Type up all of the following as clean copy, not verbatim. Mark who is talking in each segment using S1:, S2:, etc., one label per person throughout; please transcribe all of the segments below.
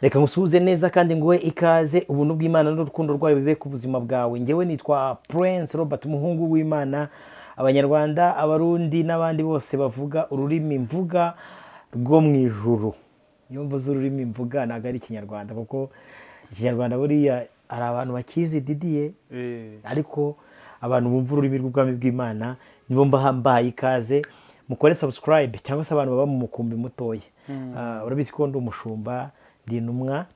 S1: Reka ngusuhuze neza kandi nguhe ikaze. Ubuntu bw'Imana n'urukundo rwayo bibe ku buzima bwawe. Ngewe nitwa Prince Robert, umuhungu w'Imana. Abanyarwanda, Abarundi n'abandi bose bavuga ururimi mvuga rwo mu ijuru. Iyo mvuze ururimi mvuga, ntabwo ari Ikinyarwanda, kuko Ikinyarwanda buriya hari abantu bakizi, Didiye, ariko abantu bumva ururimi rw'ubwami bw'Imana nibo mbaha mbahaye ikaze. Mukore subscribe, cyangwa se abantu baba mu mukumbi mutoya. Urabizi ko ndi umushumba, ndi intumwa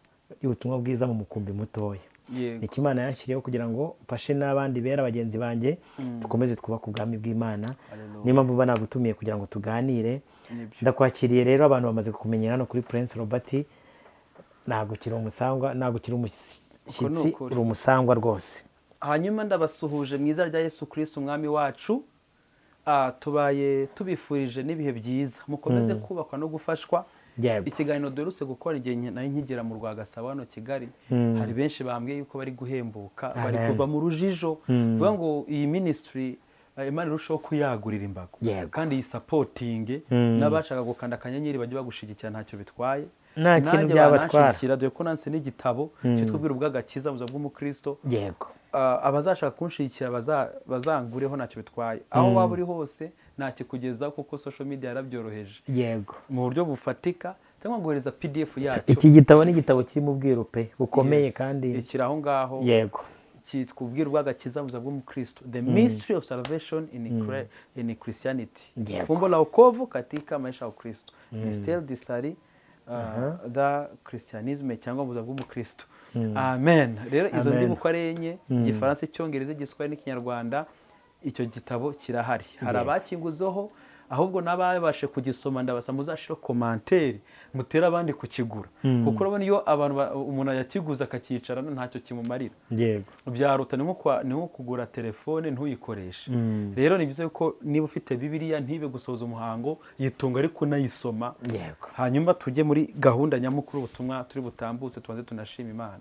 S1: y'ubutumwa bwiza mu mukumbi mutoya. Ni Imana yanshyiriyeho kugira ngo mfashe n'abandi bera bagenzi banjye, dukomeze twubake ubwami bw'Imana.
S2: Hallelujah.
S1: Niyo mpamvu mba nagutumiye kugira ngo tuganire.
S2: Nibyo.
S1: Ndakwakiriye rero. Abantu bamaze kukumenyera hano kuri Prince Robert. Ntabwo ukiri umusangwa, ntabwo ukiri
S2: Uko ni
S1: umushyitsi,
S2: ukuri.
S1: uri umusangwa rwose.
S2: Hanyuma ndabasuhuje mu izina rya Yesu Kristo Umwami wacu. Tubaye tubifurije n'ibihe byiza, mukomeze kubakwa no gufashwa. Ikiganiro duherutse gukora igihe nari nkigera mu Rwagasabo hano Kigali, hari benshi bambwiye yuko bari guhembuka, bari
S1: Amen.
S2: kuva mu rujijo. Bivuga ngo iyi ministry, Imana irushaho kuyagurira imbago kandi iyi supporting, n'abashaka gukanda akanyenyeri bajye bagushigikira, ntacyo bitwaye.
S1: Nta kintu
S2: Nanjye
S1: byabatwara.
S2: bananshigikira, dore ko nanse n'igitabo cyitwa Ubwiru bw'Agakiza mu buzima bw'umukristo. Abazashaka kunshigikira bazangureho, ntacyo bitwaye. Aho waba uri hose ntakikugezaho, kuko social media yarabyoroheje mu buryo bufatika, cyangwa guhereza PDF yacyo.
S1: Iki gitabo ni igitabo kirimo ubwiru pe, bukomeye.
S2: Yes.
S1: Kandi
S2: Kiri aho ngaho. Cyitwa Ubwiru bw'Agakiza mu buzima bw'umukristo, The Mystery of Salvation in Christianity, Fumbo la Wokovu katika maisha ya Ukristo, Mystère du Salut du Christianisme, cyangwa mu buzima bw'umukristo. Amen. Rero izo
S1: Amen.
S2: ndimi uko ari enye, Igifaransa, Icyongereza, Igiswahili n'Ikinyarwanda, icyo gitabo kirahari. Hari abakinguzeho, ahubwo n'ababashe kugisoma ndabasa muzashire commentaire, mutere abandi kukigura, kuko urabona iyo abantu umuntu yakiguze akakiyicarana ntacyo kimumarira. Byaruta ni nko kugura telefone ntuyikoreshe. Rero ni byiza ko niba ufite Bibiliya ntibe gusoza umuhango, yitunga ariko unayisoma. Hanyuma tujye muri gahunda nyamukuru, ubutumwa turi butambutse, tubanze tunashima Imana.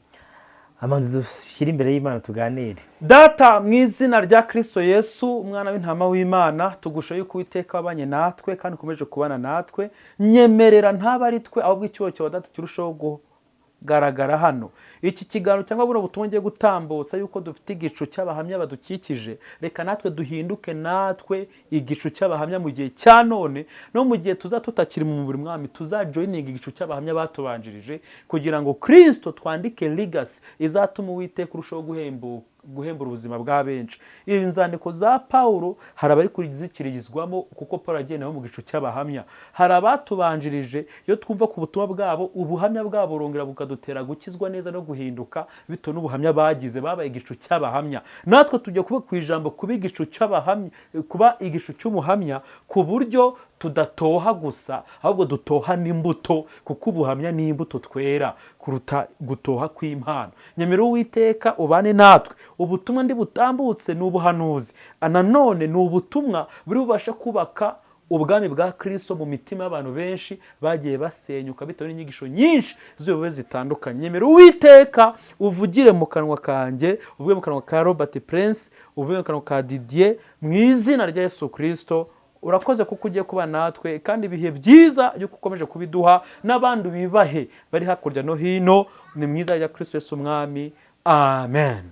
S1: Amanzi dushyire imbere y'Imana, tuganire.
S2: Data, mu izina rya Kristo Yesu, umwana w'intama w'Imana, tugusha yuko Uwiteka wabanye natwe kandi ukomeje kubana natwe. Nyemerera ntaba ari twe, ahubwo icyuho cyawe Data kirushaho kugaragara hano. Iki kiganiro cyangwa buno butumwa ngiye gutambutsa, yuko dufite igicu cy'abahamya badukikije, reka natwe duhinduke natwe igicu cy'abahamya mu gihe cya none, no mu gihe tuza tutakiri mu mubiri. Mwami, tuzajoininga igicu cy'abahamya batubanjirije, kugira ngo Kristo twandike legacy izatuma Uwiteka urushaho guhembura ubuzima bwa benshi. Izi nzandiko za Pawulo hari abari kuzikirizwamo, kuko Paul yagiye nabo mu gicu cy'abahamya. Hari abatubanjirije, iyo twumva ku butumwa bwabo, ubuhamya bwabo burongera bukadutera gukizwa neza no guhinduka bitewe n'ubuhamya bagize. Babaye igicu cy'abahamya. Natwe tujya kuba ku ijambo kuba igicu cy'abahamya, kuba igicu cy'umuhamya, ku buryo tudatoha gusa, ahubwo dutoha n'imbuto, kuko ubuhamya ni imbuto twera kuruta gutoha kw'impano. Nyemera Uwiteka ubane natwe. Ubutumwa ndi butambutse ni ubuhanuzi, nanone ni ubutumwa buri bubashe kubaka ubwami bwa Kristo mu mitima y'abantu benshi bagiye basenyuka bitewe n'inyigisho nyinshi z'ubuyobozi zitandukanye. Nyemera Uwiteka uvugire mu kanwa kanjye, uvuge mu kanwa ka Robert Prince, uvuge mu kanwa ka Didier, mu izina rya Yesu Kristo. Urakoze kuko ugiye kuba natwe, kandi ibihe byiza yuko ukomeje kubiduha n'abandi bibahe bari hakurya no hino. Ni mu izina rya Kristo Yesu Umwami, amen.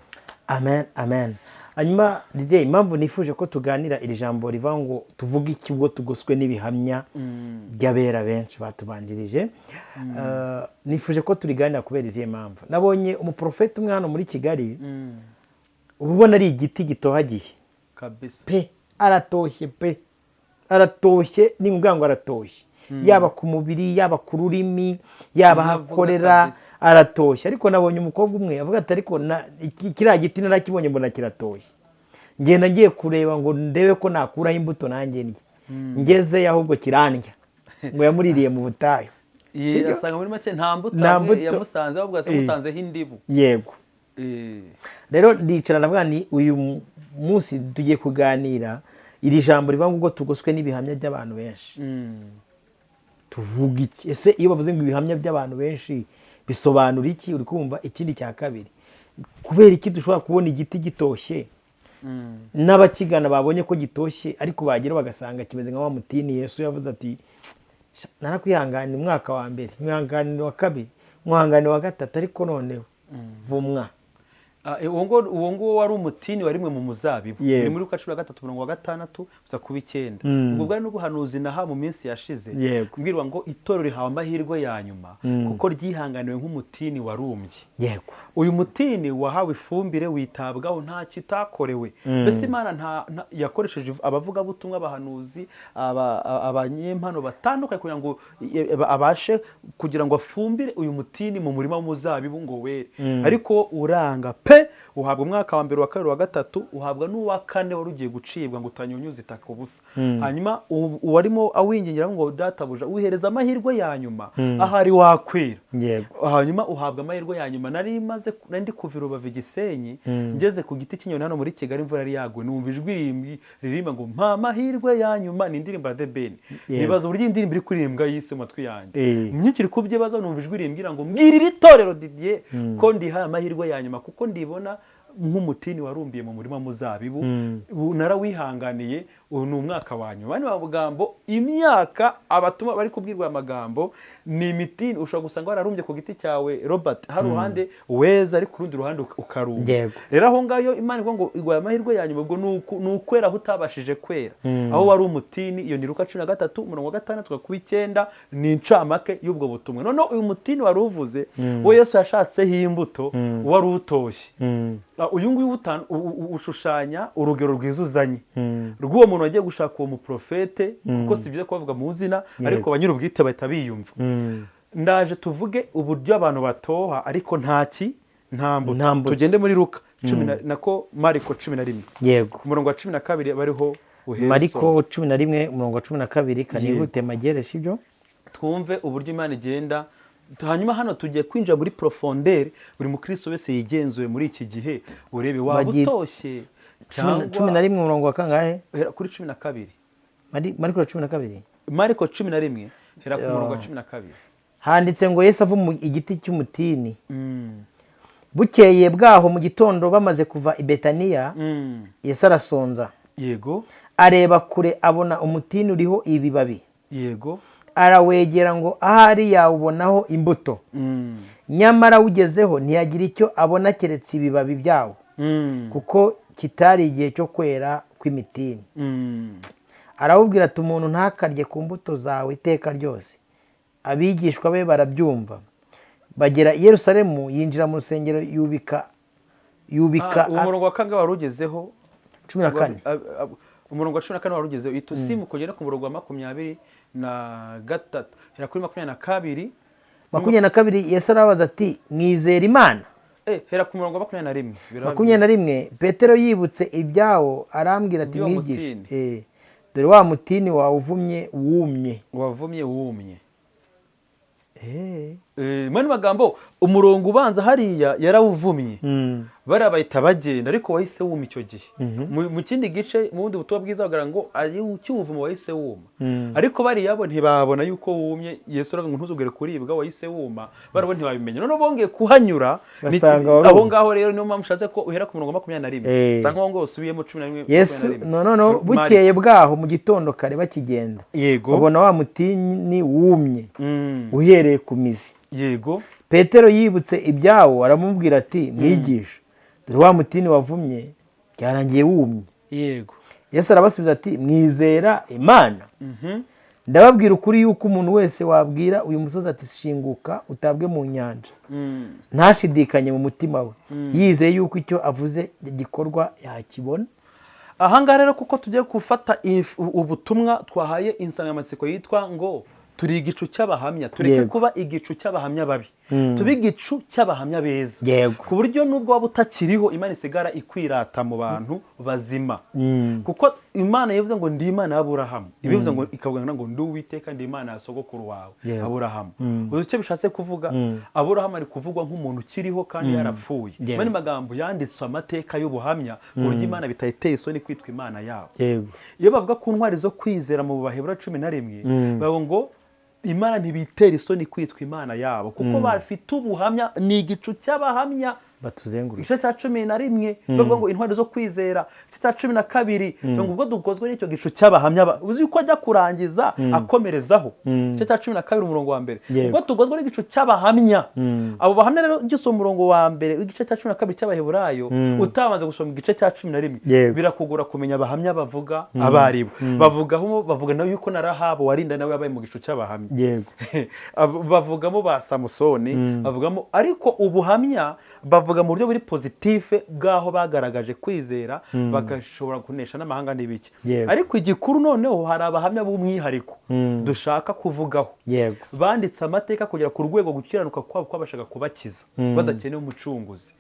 S1: Amen, amen. Hanyuma Didier, impamvu nifuje ko tuganira iri jambo rivuga ngo tuvuge iki ubwo tugoswe n'ibihamya by'abera benshi batubanjirije, nifuje ko turiganira kubera izihe mpamvu? Nabonye umuprofeti umwe hano muri Kigali, uba ubona ari igiti gitohagiye pe. Aratoshye pe, aratoshye. Ni ngombwa ngo aratoshye, yaba ku mubiri, yaba ku rurimi, yaba aho
S2: Ntavuga
S1: akorera, aratoshye. Ariko nabonye umukobwa umwe avuga ati: "Ariko kiriya giti narakibonye, mbona kiratoshye, ngenda ngiye kureba ngo ndebe ko nakuraho imbuto nanjye ndye, ngezeyo ahubwo kirandya." Ngo yamuririye mu butayu. Sibyo?
S2: Asanga muri make nta mbuto
S1: Nta
S2: hamwe
S1: mbuto.
S2: yamusanze, ahubwo yamusanzeho indibu.
S1: Rero ndicara ndavuga ni uyu munsi tugiye kuganira iri jambo rivuga ngo ubwo tugoswe n'ibihamya by'abantu benshi, tuvuga iki? Ese iyo bavuze ngo ibihamya by'abantu benshi bisobanura iki? Uri kumva? Ikindi cya kabiri, kubera iki dushobora kubona igiti gitoshye, n'abakigana babonye ko gitoshye, ariko bagera bagasanga kimeze nka wa mutini Yesu yavuze ati: "Narakwihanganira umwaka wa mbere, nkwihanganira uwa kabiri, Nkwangane wa gatatu, ariko noneho vumwa.
S2: Uwo nguwo wari umutini warimwe mu muzabibu.
S1: Yego.
S2: Ni muri Luka 13:6 gusa kuba 9. Ubwo bwari n'ubuhanuzi naha mu minsi yashize.
S1: Yego.
S2: Mbwirwa ngo itorero rihawe amahirwe ya nyuma kuko ryihanganiwe nk'umutini warumbye.
S1: Yego.
S2: Uyu mutini wahawe ifumbire, witabwaho, nta kitakorewe. Mbese Imana yakoresheje abavugabutumwa, abahanuzi, abanyempano batandukanye kugira ngo abashe kugira ngo afumbire uyu mutini mu murima w'umuzabibu ngo were. Ariko uranga pe, uhabwa umwaka wa mbere, wa kabiri, wa gatatu, uhabwa n'uwa kane wari ugiye gucibwa ngo utanyunyuza itaka ubusa. Hanyuma uwarimo awingingira ngo databuja uhereza amahirwe ya nyuma, ahari wakwira.
S1: Yego.
S2: Hanyuma uhabwa amahirwe ya nyuma. Nari maze nari ndi kuva i Rubavu Gisenyi, ngeze ku giti cy'inyoni hano muri Kigali, imvura yari yaguye, numva ijwi ririmba ngo mpa amahirwe ya nyuma. Ni indirimbo ya The Ben. Nibaza uburyo iyi ndirimbo iri kuririmbwa yise mu matwi yanjye. Myinshi iri kubyibaza, numva ijwi rimbwira ngo mbwira iri torero Didier ko ndihaye amahirwe ya nyuma, kuko ndibona nk'umutini warumbiye mu murima muzabibu, narawihanganiye, uyu ni umwaka wa nyuma. Bano magambo, imyaka abatuma bari kubwirwa aya magambo ni imitini. Ushobora gusanga wararumbye ku giti cyawe Robert, hari uruhande weza ariko urundi ruhande ukarumba. Rero aho ngaho Imana ivuga ngo iguhaye amahirwe ya nyuma, ubwo ni ukwera aho utabashije kwera, aho wari umutini. Iyo ni Luka 13:6-9, ni incamake y'ubwo butumwa. Noneho uyu mutini wari uvuze, wo Yesu yashatseho imbuto, wari utoshye. Uyu nguyu ushushanya urugero rwiza uzanye rw'uwo muntu wagiye gushaka uwo muprofete, kuko si byiza kubavuga mu zina, ariko ba nyir'ubwite bahita biyumva. Ndaje tuvuge uburyo abantu batoha ariko nta mbuto. Tugende muri Luka nako Mariko 11.
S1: Yego.
S2: Ku murongo wa 12 bariho uhera.
S1: Mariko 11 umurongo wa 12, kanihute magere, sibyo?
S2: Twumve uburyo Imana igenda. Hanyuma hano tugiye kwinjira muri profondeur, buri mukristo wese yigenzuye muri iki gihe, urebe waba utoshye
S1: cyangwa 11 umurongo wa kangahe?
S2: Hera kuri 12.
S1: Mariko 12.
S2: Mariko 11 hera ku murongo wa 12.
S1: Handitse ngo Yesu avuma igiti cy'umutini. Bukeye bwaho mu gitondo bamaze kuva i Betaniya, Yesu arasonza.
S2: Yego.
S1: Areba kure abona umutini uriho ibibabi.
S2: Yego.
S1: Arawegera ngo ahari yawubonaho imbuto. Nyamara ugezeho ntiyagira icyo abona keretse ibibabi byawo, kuko kitari igihe cyo kwera kw'imitini. Arawubwira ati umuntu ntakarye ku mbuto zawe iteka ryose. Abigishwa be barabyumva. Bagera i Yerusalemu, yinjira mu rusengero yubika
S2: umurongo wa kangahe wari ugezeho?
S1: 14.
S2: Umurongo wa 14 wari ugezeho. Itusimu kugera ku murongo wa 23, hera kuri 22.
S1: 22 Yesu arabaza ati mwizera Imana?
S2: Hera ku murongo wa 21.
S1: 21 Petero yibutse ibyawo arambwira ati mwigisha, dore wa mutini wawuvumye wumye.
S2: Wavumye wumye. Mani magambo umurongo ubanza hariya yarawuvumye, bariya bahita bagenda, ariko wahise wuma icyo gihe. Mu kindi gice mu bundi butumwa bwiza bagira ngo ari ukiwuvuma wahise wuma, ariko bariya bo ntibabona yuko wumye. Yesu aravuga ngo ntuzongere kuribwa, wahise wuma, bariya bo ntibabimenya. Noneho bongeye kuhanyura aho ngaho. Rero niyo mpamvu ushatse ko uhera ku murongo 21, usanga aho ngaho usubiyemo 11.
S1: Yesu noneho bukeye bwaho mu gitondo kare bakigenda,
S2: yego,
S1: babona wa mutini wumye uhereye ku mizi.
S2: Yego.
S1: Petero yibutse ibyawo aramubwira ati mwigisha, dore wa mutini wavumye byarangiye wumye.
S2: Yego.
S1: Yesu arabasubiza ati mwizera Imana? Ndababwira ukuri yuko umuntu wese wabwira uyu musozi ati shinguka utabwe mu nyanja, ntashidikanye mu mutima we, yizeye yuko icyo avuze gikorwa yakibona.
S2: Ahangaha rero kuko tugiye gufata ubutumwa twahaye insanganyamatsiko yitwa ngo turi igicu cy'abahamya, tureke kuba igicu cy'abahamya babi, tube igicu cy'abahamya beza, ku buryo nubwo waba utakiriho Imana isigara ikwirata mu bantu bazima. Kuko Imana yavuze ngo ndi Imana y'Aburahamu, ibivuze ngo ikavuga ngo ndi Uwiteka, ndi Imana ya sogokuru wawe Aburahamu. Uzi icyo bishatse kuvuga? Aburahamu ari kuvugwa nk'umuntu ukiriho kandi yarapfuye. Mani magambo yanditswe amateka y'ubuhamya ku buryo Imana bitayiteye isoni kwitwa Imana yabo. Iyo bavuga ku ntwari zo kwizera mu Baheburayo 11, bavuga ngo Imana ntibitera isoni kwitwa Imana yabo, kuko bafite ubuhamya, ni igicu cy'abahamya
S1: Batuzengurutse.
S2: Igice cya 11 bavuga ngo intwari zo kwizera. Igice cya 12 ngo ubwo dukozwe n'icyo gicu cy'abahamya, uzi ko ajya kurangiza akomerezaho. Igice cya 12 umurongo wa mbere, ubwo tugozwe n'igicu cy'abahamya. Abo bahamya rero, ugisoma umurongo wa mbere w'igice cya 12 cy'Abaheburayo utamaze gusoma igice cya 11, birakugora kumenya abahamya bavuga abo ari bo. Bavugaho, bavuga nawe yuko na Rahabu warinda nawe yabaye mu gicu cy'abahamya. Bavugamo ba Samusoni, bavugamo, ariko ubuhamya bavuga mu buryo buri positif bw'aho bagaragaje kwizera bagashobora kunesha n'amahanga n'ibiki. Ariko igikuru noneho, hari abahamya b'umwihariko dushaka kuvugaho, banditse amateka kugera ku rwego gukiranuka kwabo kwabashaga kubakiza badakeneye umucunguzi.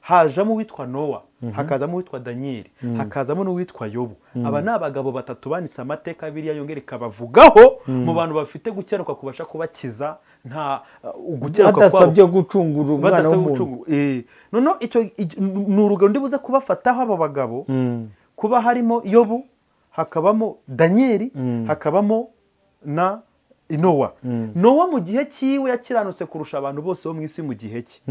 S2: Hajemo uwitwa Nowa, hakazamo uwitwa Daniyeli, hakazamo n'uwitwa Yobu. Aba ni abagabo batatu banditse amateka, biriya yongera ikabavugaho mu bantu bafite gukiranuka kubasha kubakiza nta gukiranuka kwabo
S1: badasabye gucungura umwana
S2: badasabye
S1: w'umuntu.
S2: gucungura. Noneho icyo ni urugero ndibuze kubafataho abo bagabo, kuba harimo Yobu, hakabamo Daniyeli, hakabamo na Nowa. Nowa mu gihe cyiwe yakiranutse kurusha abantu bose bo mu isi mu gihe cye.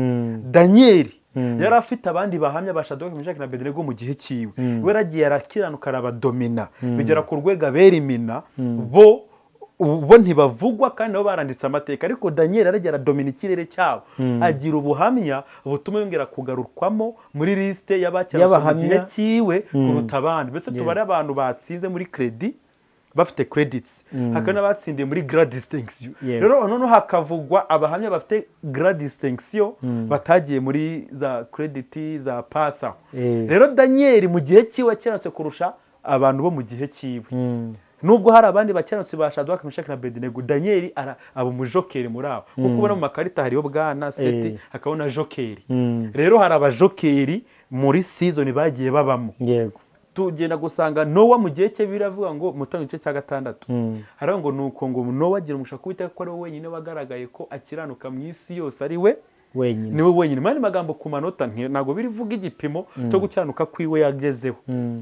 S2: Daniyeli yari afite abandi bahamya ba Shadraka, Meshaki na Abedenego mu gihe cyiwe. We yaragiye arakiranuka, arabadomina, bigera ku rwego aberimina bo bo ntibavugwa kandi nabo baranditse amateka. Ariko Daniyeli yaragiye aradomina ikirere cyabo, agira ubuhamya butuma yongera kugarukwamo muri lisite y'abakiranutse mu gihe
S1: y'abahamya.
S2: cyiwe kuruta abandi. Mbese tubare abantu batsinze muri crédit, bafite credits, hakaba n'abatsindiye muri grade distinction. Rero noneho hakavugwa abahamya bafite grade distinction batagiye muri za credit za pasa. Rero Daniyeli mu gihe cyiwe yakiranutse kurusha abantu bo mu gihe cyiwe, nubwo hari abandi bakiranutse ba Shadraka, Meshaki na Abedenego. Daniyeli aba umujokeri muri abo, kuko ubona mu makarita hariho bwana seti, hakabaho na jokeri. Rero hari abajokeri muri season bagiye babamo. Tugenda gusanga Nowa mu gihe cye, biravuga ngo mu gice cya 6, haravuga ngo nuko ngo Nowa agira umugisha ku Uwiteka ko ari we wenyine wagaragaye ko akiranuka mu isi yose, ari we
S1: wenyine.
S2: Niwe wenyine. Mu yandi magambo, ku manota ntabwo birivuga igipimo cyo gukiranuka kwiwe yagezeho.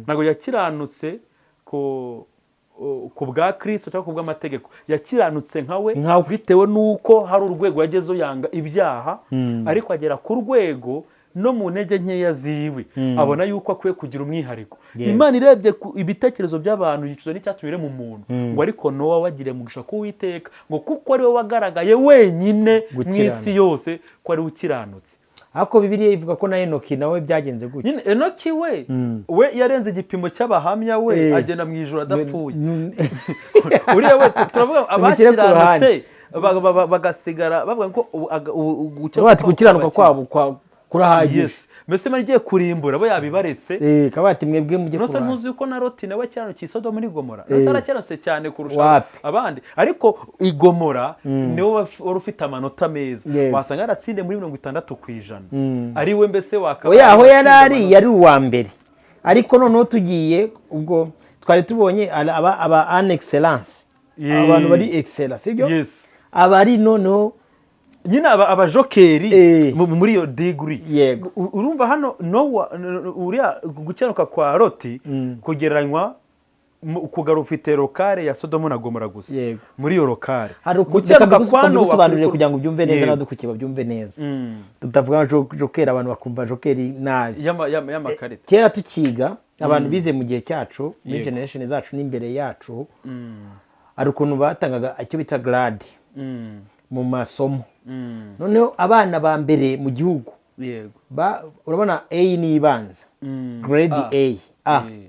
S2: Ntabwo yakiranutse ku bwa Kristo cyangwa ku bw'amategeko, yakiranutse nka we,
S1: nkawe.
S2: bitewe n'uko hari urwego yagezeho yanga ibyaha, ariko agera ku rwego no mu ntege nkeya ziwe abona yuko akwiye kugira umwihariko. Imana irebye ku ibitekerezo by'abantu yicuza n'icyatumye mu muntu, ngo ariko Nowa wagiriye umugisha ku Uwiteka, ngo kuko ari we wagaragaye wenyine mu
S1: Gukiranuka.
S2: isi yose ko ari we ukiranutse.
S1: Ariko Bibiliya ivuga ko na Enoki nawe byagenze gutya.
S2: Nyine Enoki we yarenze igipimo cy'abahamya, we agenda mu ijoro adapfuye. Uriya we turavuga
S1: Tumushyire ku
S2: abakiranutse bagasigara bavuga ko
S1: Bati gukiranuka kwabo kurahagije.
S2: Yes. Mbese Imana igiye kurimbura bo yabibaretse.
S1: Kaba ati mwebwe mujye ku
S2: Nose
S1: ruhande.
S2: ntuzi ko na Loti nawe akiranukiye i Sodomu n'i Gomora? Nose arakiranutse cyane kurusha
S1: Wapi.
S2: abandi, ariko i Gomora niwe wari ufite amanota meza. Wasanga yaratsindiye muri 60%, ari we mbese wakaba
S1: Oya, aho yari ari
S2: aratsinze.
S1: Yari uwa mbere. Ariko noneho tugiye, ubwo twari tubonye aba en excellence, abantu bari excellent, sibyo?
S2: Yes.
S1: Aba ari noneho
S2: Nyine aba abajokeri muri iyo degree. Urumva hano Nowa uriya gukiranuka kwa Loti kugereranywa kugarura ufite locale ya Sodomu na Gomora gusa, muri iyo locale
S1: Hari
S2: gukiranuka
S1: reka
S2: kwa Nowa
S1: mbigusobanurire kugira ngo ubyumve neza, n'abadukurikiye babyumve neza, tutavuga jokeri abantu bakumva jokeri nabi.
S2: Y'amakarita.
S1: Kera tukiga, abantu bize mu gihe cyacu, muri generation zacu n'imbere yacu, hari ukuntu batangaga icyo bita grade mu masomo. Noneho abana ba mbere mu gihugu, urabona A ni ibanza, grade
S2: A.
S1: A, A.
S2: Eh.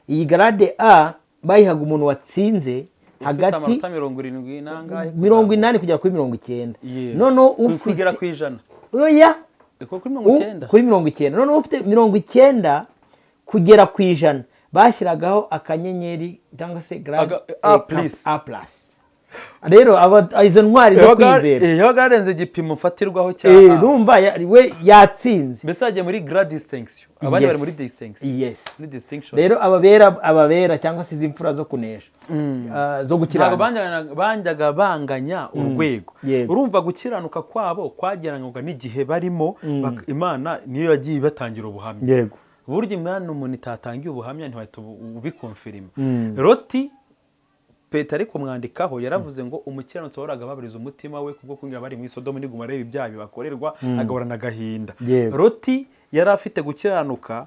S1: Iyi grade A bayihaga umuntu watsinze
S2: Ufite
S1: hagati
S2: amanota 70 n'angahe?
S1: 80 kugera kuri 90. Noneho ufite
S2: Kugera ku 100?
S1: Oya.
S2: Kuri 90.
S1: Kuri 90. Noneho ufite 90 kugera ku 100 bashyiragaho akanyenyeri cyangwa se grade
S2: A plus.
S1: A plus. Rero izo ntwari zo kwizera
S2: Yabaga yarenze igipimo mfatirwaho cya A.
S1: Numva we yatsinze.
S2: Mbese yagiye muri grade distinction, abandi bari muri distinction. Muri distinction.
S1: Rero ababera cyangwa se izi mfura zo kunesha, zo
S2: Ntabwo
S1: gukiranuka,
S2: banjyaga banganya urwego. Urumva gukiranuka kwabo kwageranywaga n'igihe barimo, Imana niyo yagiye ibatangira ubuhamya. Burya Imana umuntu itatangiye ubuhamya ntiwahita ubikonfirima. Loti Petero ariko mwandikaho yaravuze ngo umukiranutsi wahoraga ababariza umutima we kubwo kungira bari mu Isodomu niguma areba ibyaha bibakorerwa agahorana agahinda.
S1: Yego.
S2: Loti yari afite gukiranuka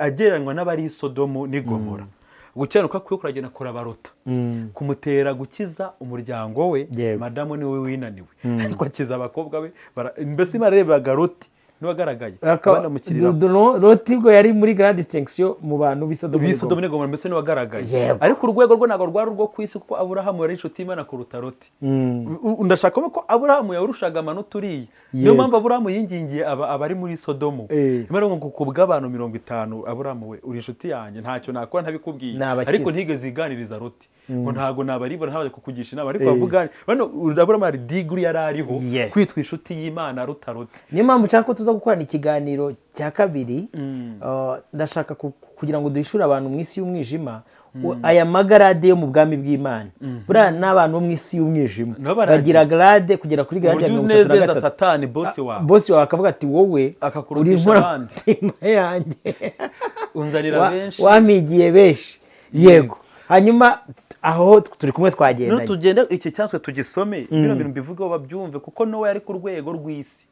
S2: agereranywa n'abari i Sodomu n'i Gomora. Gukiranuka kwe kuragenda kurabaruta, kumutera gukiza umuryango we.
S1: Yego.
S2: Madamu niwe winaniwe, ariko akiza abakobwa be. Mbese Imana yarebaga Loti niwagaragaye banamukiriraho.
S1: Loti ubwo yari muri grande distinction mu bantu b'i Sodomu n'i
S2: B'i Sodomu n'i Gomora, mbese niwagaragaye.
S1: Yego.
S2: Ariko urwego rwe ntabwo rwari urwo ku isi, kuko Aburahamu yari inshuti y'Imana kuruta Loti. Ndashaka ko Aburahamu yawurushaga amanota uriya. Niyo mpamvu Aburahamu yingingiye abari muri Sodomu. Imana ngo ku bw'abantu 50, Aburahamu we uri inshuti yanjye, ntacyo nakora ntabikubwiye.
S1: Nabakize.
S2: Ariko ntigeze iganiriza Loti ngo ntabwo nabaribona ntabajya kukugisha inama, ariko bavuga bano Aburahamu hari degree yari ariho kwitwa inshuti y'Imana aruta Loti.
S1: Niyo mpamvu nshaka ko tuza gukorana ikiganiro cya kabiri. Ndashaka kugira ngo duhishure abantu mu isi y'umwijima aya magarade yo mu bwami bw'Imana. Buriya n'abantu bo mu isi y'umwijima
S2: Nabo baragira.
S1: bagira grade kugera kuri grade ya
S2: Uburyo
S1: 33.
S2: unezeza Satani bosi wawe,
S1: Bosi wawe akavuga ati wowe uri
S2: akakurutisha
S1: inkoramutima yanjye,
S2: unzanira benshi,
S1: wampigiye benshi. Yego, hanyuma aho turi kumwe twagendanye.
S2: None tugende iki cyanditswe tugisome, bino bintu mbivugeho babyumve, kuko Nowa yari ku rwego rw'isi.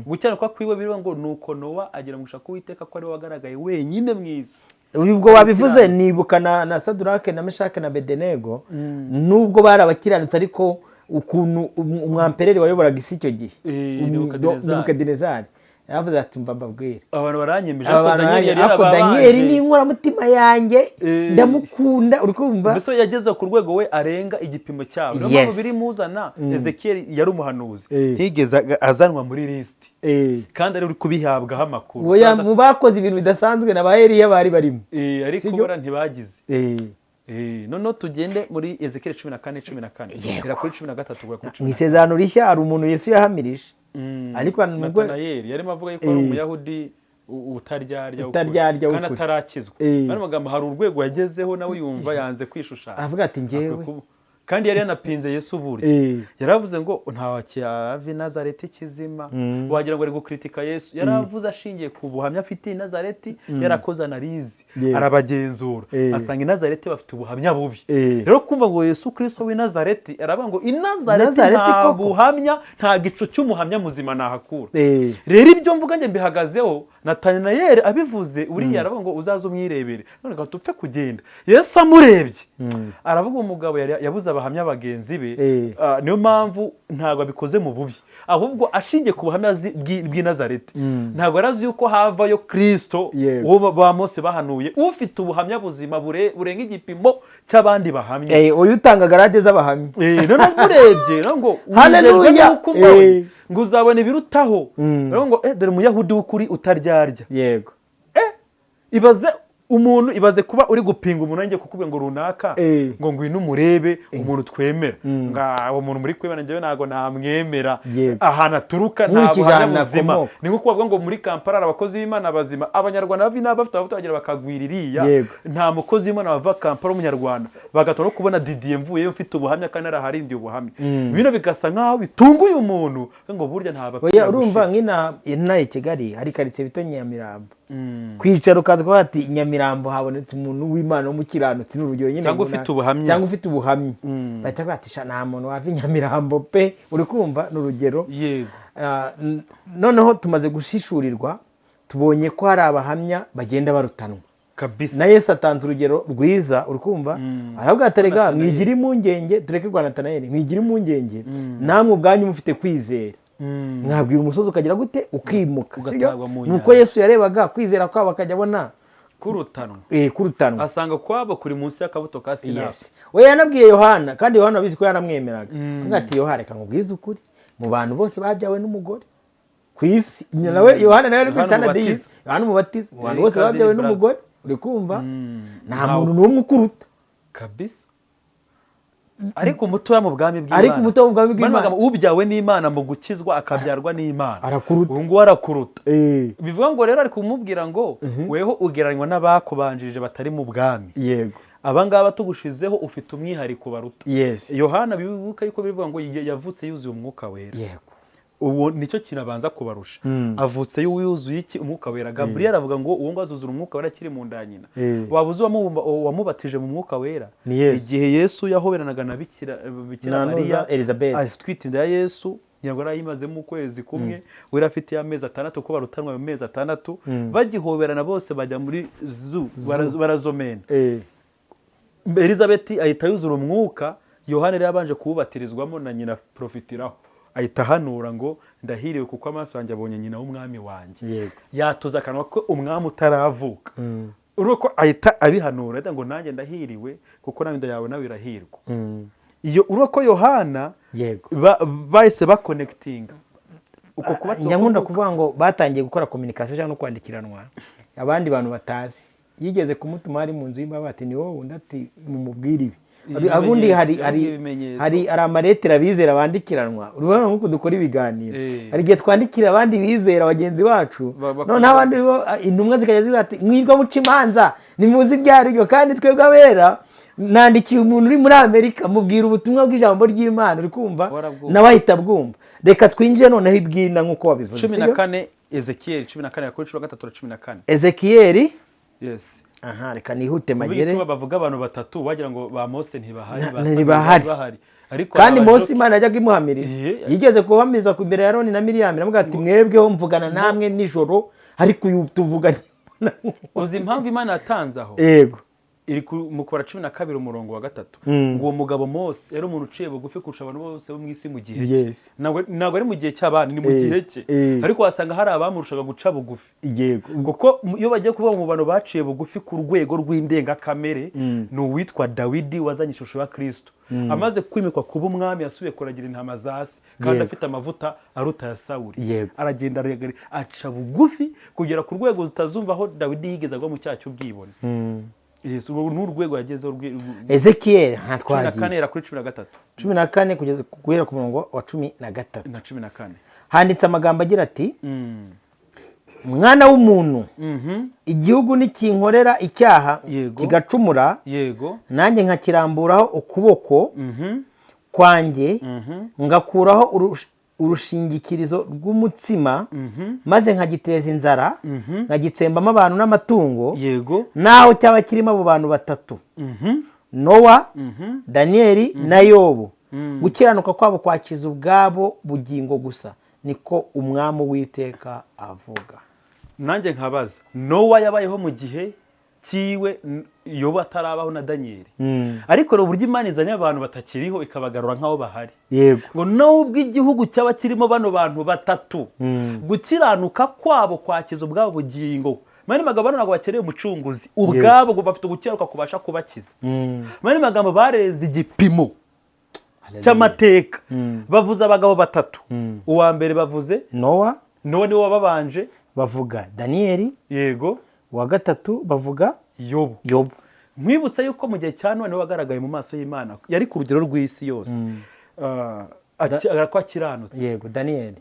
S2: Gukiranuka kwiwe biriho ngo nuko Nowa agira umugisha ku Uwiteka ko ariwe wagaragaye wenyine mu isi.
S1: Ubwo wabivuze nibuka na Sadurake na Meshake na Bedenego, nubwo bari abakiranutsi, ariko ukuntu umwampereri wayoboraga isi icyo gihe,
S2: Nebukadinezari.
S1: Nebukadinezari yaravuze ati mba mbabwire,
S2: abantu baranyemeje,
S1: aba
S2: ariko
S1: bantu
S2: Daniyeli yari
S1: ariko
S2: yarababanje.
S1: Daniyeli ni inkoramutima yanjye, ndamukunda, uri kumva?
S2: Mbese yageze ku rwego we arenga igipimo cyabo. Niyo mpamvu biri muzana Ezekiyeli yari umuhanuzi, ntiyigeze azanwa muri lisiti kandi ari uri kubihabwaho amakuru.
S1: Oya, mu bakoze ibintu bidasanzwe na ba Eliya bari barimo.
S2: Ariko
S1: Sibyo?
S2: bora ntibagize. Noneho tugende muri Ezekiyeli 14:14.
S1: Yego.
S2: Hera kuri 13 kugera kuri
S1: Mu
S2: 14.
S1: isezerano rishya hari umuntu Yesu yahamirije, ariko nubwo
S2: Natanayeli yarimo avuga yuko ari umuyahudi utaryarya w'ukuri,
S1: Utaryarya
S2: kandi
S1: w'ukuri.
S2: atarakizwa. Bano magambo hari urwego yagezeho nawe yumva yanze kwishushanya,
S1: avuga ati njyewe
S2: Akwiye kandi yari yanapinze Yesu burya. Yaravuze ngo nta cyava i Nazareti kizima, wagira ngo ari gukritika Yesu. Yaravuze ashingiye ku buhamya afite i Nazareti, yarakoze analyse, arabagenzura, asanga i Nazareti bafite ubuhamya bubi. Rero kumva ngo Yesu Kristo w'i Nazareti, aravuga ngo i Nazareti
S1: Nazareti
S2: nta
S1: koko?
S2: buhamya, nta gicu cy'umuhamya muzima nahakura. Rero ibyo mvuga njye mbihagazeho. Natanayeli abivuze uriya aravuga ngo uzaze umwirebere, none reka tupfe kugenda. Yesu amurebye aravuga umugabo yari yabuze abahamya bagenzi be. Niyo mpamvu ntabwo abikoze mu bubi, ahubwo ashingiye ku buhamya bw'i Nazareti. Ntabwo yari azi yuko havayo Kristo uwo ba Mose bahanuye, ufite ubuhamya buzima burenga igipimo cy'abandi bahamya.
S1: Uyu utanga grade z'abahamya.
S2: Noneho umurebye rero ngo
S1: Hallelujah!
S2: wizerwa n'uko umbonye, ngo uzabona ibirutaho. Rero ngo dore umuyahudi w'ukuri utaryarya. Ibaze umuntu, ibaze kuba uri gupinga umuntu nanjye kukubwira ngo runaka, ngo ngwino umurebe umuntu twemera, ngo uwo muntu muri kwemera njyewe ntabwo namwemera, ahantu aturuka nta
S1: Nkurikije
S2: buhamya
S1: ahantu
S2: buzima.
S1: akomoka.
S2: Ni nko kuvuga ngo muri Kampala hari abakozi b'Imana bazima, Abanyarwanda bava inaha bafite abavuga bakagwira iriya. Nta mukozi w'Imana wava Kampala w'Umunyarwanda, bagatora no kubona Didier mvuyeyo mfite ubuhamya kandi naraharindiye ubuhamya. Bino bigasa nkaho bitunguye umuntu ngo burya nta bapfira
S1: Oya, urumva
S2: gushira.
S1: nk'ina inaha i Kigali hari karitsiye bita Nyamirambo, kwicara ukaza kuvuga ati Nyamirambo habonetse umuntu w'Imana w'umukiranutsi, ni urugero nyine,
S2: Cyangwa ufite ubuhamya.
S1: Cyangwa ufite ubuhamya, bahita bavuga ati sha nta muntu wava i Nyamirambo pe, uri kumva? Ni urugero. Noneho tumaze gushishurirwa, tubonye ko hari abahamya bagenda barutanwa. Na Yesu atanze urugero rwiza, uri kumva? Aravuga ati rega
S2: Natanayeli.
S1: mwigire impungenge, tureke rwa Natanayeli, mwigire impungenge namwe ubwanyu mufite kwizera, mwabwira umusozi ukagira gute? Ukimuka, sibyo?
S2: Ugatabwa mu
S1: Nuko
S2: nyanja.
S1: Yesu yarebaga kwizera kwabo akajya abona
S2: Kurutanwa.
S1: Kurutanwa.
S2: Asanga kwabo kuri munsi y'akabuto ka sinapi.
S1: Yes. We yanabwiye Yohana, kandi Yohana abizi ko yaramwemeraga. Avuga ati Yohana, reka nkubwize ukuri, mu bantu bose babyawe n'umugore ku isi, nawe Yohana nawe ari kuri
S2: Yohana
S1: standard
S2: Umubatiza.
S1: y'isi, Yohana Umubatiza, mu bantu
S2: Yari
S1: bose
S2: cousin
S1: babyawe
S2: brother.
S1: n'umugore, uri kumva, nta
S2: Ntawe.
S1: muntu n'umwe ukuruta.
S2: Kabisa, ariko umutoya mu bwami bw'Imana,
S1: Ariko umutoya mu bwami bw'Imana.
S2: Mani magambo, ubyawe n'Imana mu gukizwa akabyarwa n'Imana,
S1: Arakuruta.
S2: Ubu ngubu arakuruta. Bivuga ngo rero ari kumubwira ngo weho ugereranywa n'abakubanjirije batari mu bwami, aba ngaba tugushizeho ufite umwihariko baruta. Yohana bibuka yuko bivuga ngo yavutse yuzuye umwuka wera. Uwo nicyo kintu abanza kubarusha. Avutse yuzuye iki? Umwuka Wera. Gaburiyeli avuga ngo uwo ngo azuzura Umwuka Wera akiri mu nda ya nyina. Waba uzi uwamubatije mu Mwuka Wera?
S1: Ni Yesu.
S2: Igihe Yesu yahoberanaga na Bikira
S1: Na Noza
S2: Mariya
S1: Elizabeth.
S2: atwite inda ya Yesu, ntabwo yari ayimazemo ukwezi kumwe, we yari afite amezi 6, kuko barutanwa mu mezi 6. Bagihoberana bose bajya muri zu barazomena. Elizabeth ahita yuzura umwuka. Yohana yari yabanje kuwubatirizwamo na nyina, profitiraho ahita ahanura ngo ndahiriwe kuko amaso yanjye abonye nyina w'umwami wanjye. Yatuza akanwa ko umwami utaravuka. Urumva ko ahita abihanura, ahita ngo nanjye ndahiriwe kuko nawe inda yawe nawe irahirwa. Iyo urumva ko Yohana bahise bakonekitinga uko kubatizwa
S1: Njya nkunda
S2: k'umwuka.
S1: kuvuga ngo batangiye gukora communication cyangwa no kwandikiranwa abandi bantu batazi. Yigeze kumutuma ari mu nzu y'imbabazi, ati ni wowe? Undi ati mumubwire ibi. Abundi hari hari
S2: Ibimenyetso.
S1: hari amaletera abizera bandikiranwa. Urabona nk'uko dukora ibiganiro, hari igihe twandikira abandi bizera bagenzi bacu, noneho abandi bo, intumwa zikajya zivuga ati mwirwa muca imanza, ntimuzi ibyo ari byo, kandi twebwe abera nandikiye umuntu uri muri Amerika mubwira ubutumwa bw'ijambo ry'Imana, uri kumva?
S2: Warabwumva.
S1: Nawe ahita abwumva. Reka twinjire noneho ibwina nk'uko wabivuze,
S2: cumi na
S1: sibyo?
S2: kane, Ezekiyeli 14, kuri 13 na 14.
S1: Ezekiyeli.
S2: Yes.
S1: Aha reka nihute
S2: Mu
S1: magere.
S2: bituma bavuga abantu batatu wagira ngo ba Mose ntibahari, ba Samweli
S1: ntibahari.
S2: bahari, ariko
S1: Kandi
S2: hari
S1: Mose Imana yajyaga imuhamiriza. Yigeze kuhamiriza ku imbere ya Aroni na Miriyamu, iravuga ati mwebweho mvugana namwe nijoro, ariko uyu tuvugana.
S2: Uzi impamvu Imana yatanze aho?
S1: Yego.
S2: Iri mu Kubara 12 umurongo wa 3, ngo uwo mugabo Mose yari umuntu uciye bugufi kurusha abantu bose bo mu isi mu gihe cye. Ntabwo ari mu gihe cy'abandi, ni mu gihe cye. Ariko wasanga hari abamurushaga guca bugufi, kuko iyo bagiye kuvuga mu bantu baciye bugufi ku rwego rw'indengakamere, ni uwitwa Dawidi wazanye ishusho ya Kristo. Amaze kwimikwa kuba umwami, yasubiye kuragira intama za se, kandi afite amavuta aruta ya Sawuli. Aragenda aca bugufi kugera ku rwego tutazumva aho Dawidi yigeze agwa mu cyaha cy'ubwibone. Yes, ubu ni urwego yagezeho
S1: Ezekiyeli nta
S2: 14
S1: twagiye.
S2: Era kuri 13.
S1: 14 kugeza guhera ku murongo wa 13.
S2: Na 14.
S1: Handitse amagambo agira ati: mwana w'umuntu, igihugu nikinkorera icyaha, kigacumura, nanjye nkakiramburaho ukuboko kwanjye, ngakuraho urushingikirizo rw'umutsima, maze nkagiteza inzara, nkagitsembamo abantu n'amatungo, naho cyaba kirimo abo bantu batatu, Nowa, Daniyeli na Yobu, gukiranuka kwabo kwakiza ubwabo bugingo gusa, niko Umwami Uwiteka avuga.
S2: Nanjye nkabaza, Nowa yabayeho mu gihe cyiwe, Yobu atarabaho na Daniyeli, ariko rero uburyo Imana izanye abantu batakiriho ikabagarura nk'aho bahari, ngo nubwo igihugu cyaba kirimo bano bantu batatu, gukiranuka kwabo kwakiza ubwabo bugingo. Mani magambo, bano ntabwo bakeneye umucunguzi, ubwabo ngo bafite ugukiranuka kubasha kubakiza. Mani magambo, bareze igipimo cy'amateka. Bavuze abagabo batatu. Uwa mbere bavuze
S1: Nowa.
S2: Nowa niwe wababanje.
S1: Bavuga Daniyeli. Uwa gatatu bavuga
S2: Yobu.
S1: Yobu.
S2: Nkwibutsa yuko mu gihe cya Nowa niwe wagaragaye mu maso y'Imana, yari ku rugero rw'isi yose, ko akiranutse.
S1: Yego, Daniyeli.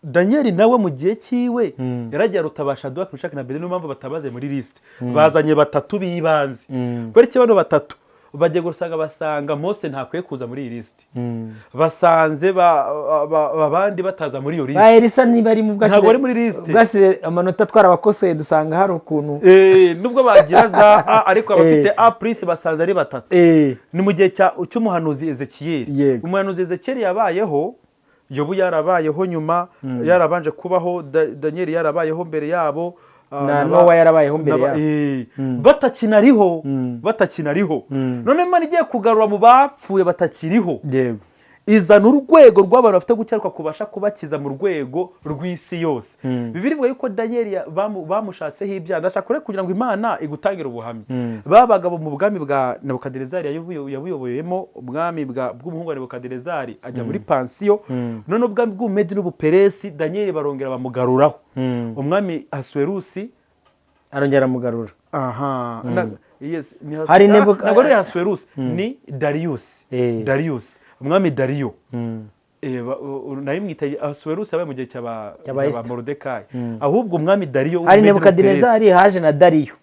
S2: Daniyeli nawe mu gihe cyiwe yaragiye aruta Shadraka, Meshaki na Abednego. Niyo mpamvu batabaze muri lisite, bazanye batatu b'ibanze. Kubera iki bano batatu bagiye gusanga, basanga Mose ntakwiye kuza muri iyi lisite, basanze abandi bataza muri iyo
S1: Ba
S2: lisite.
S1: Elisa niba ari mu
S2: Ntabwo bari muri lisite.
S1: Bwasize amanota twarabakosoye, dusanga hari ukuntu.
S2: Nubwo bagira za A, ariko abafite A plus basanze ari batatu. Ni mu gihe cy'umuhanuzi Ezekiyeli. Umuhanuzi Ezekiyeli yabayeho Yobu yarabayeho nyuma, yarabanje kubaho Daniyeli yarabayeho mbere yabo,
S1: Na Nowa yarabayeho mbere yabo.
S2: Batakinariho, batakinariho. None Imana igiye kugarura mu bapfuye batakiriho, izana urwego rw'abantu bafite gukiranuka kubasha kubakiza mu rwego rw'isi yose. Bibiliya ivuga yuko Daniyeli bamushatseho ibyaha. Ndashaka kure kugira ngo Imana igutangire ubuhamya. Ba bagabo mu bwami bwa Nebukadinezari yabuyoboyemo, ubwami bw'umuhungu wa Nebukadinezari, ajya muri pansiyo. None ubwami bw'Ubumedi n'Ubuperesi, Daniyeli barongera bamugaruraho. Umwami Asuwerusi
S1: Arongera amugarura.
S2: Aha, yes, ni
S1: Hari
S2: ntabwo ari Asuwerusi, ni Darius. Darius, umwami Dariyo. Nari mwita Asuwerusi, yabaye mu gihe cy'aba
S1: Cy'aba
S2: cy'aba
S1: Esther.
S2: Moridekayi. Ahubwo umwami Dariyo
S1: Hari
S2: w'Ubumedi
S1: Nebukadinezari,
S2: n'Ubuperesi.
S1: haje na Dariyo.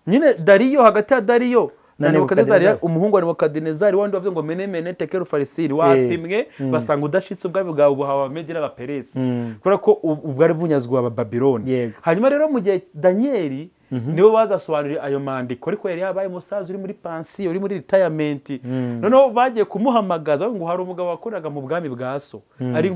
S2: Nyine Dariyo, hagati ya Dariyo Na
S1: na
S2: Nebukadinezari,
S1: Nebukadinezari.
S2: umuhungu wa Nebukadinezari wandi wavuze ngo mene mene tekelu farisiri, wapimwe basanga udashitse, ubwami bwawe buhawe Abamedi n'Abaperesi, kubera ko ubwari bunyazwe Abababiloni. Hanyuma rero mu gihe Daniyeli nibo bazasobanurira ayo mandiko, ariko yari yabaye umusaza uri muri pansiyo, uri muri retirement. Noneho bagiye kumuhamagaza ngo hari umugabo wakoraga mu bwami bwa so, ari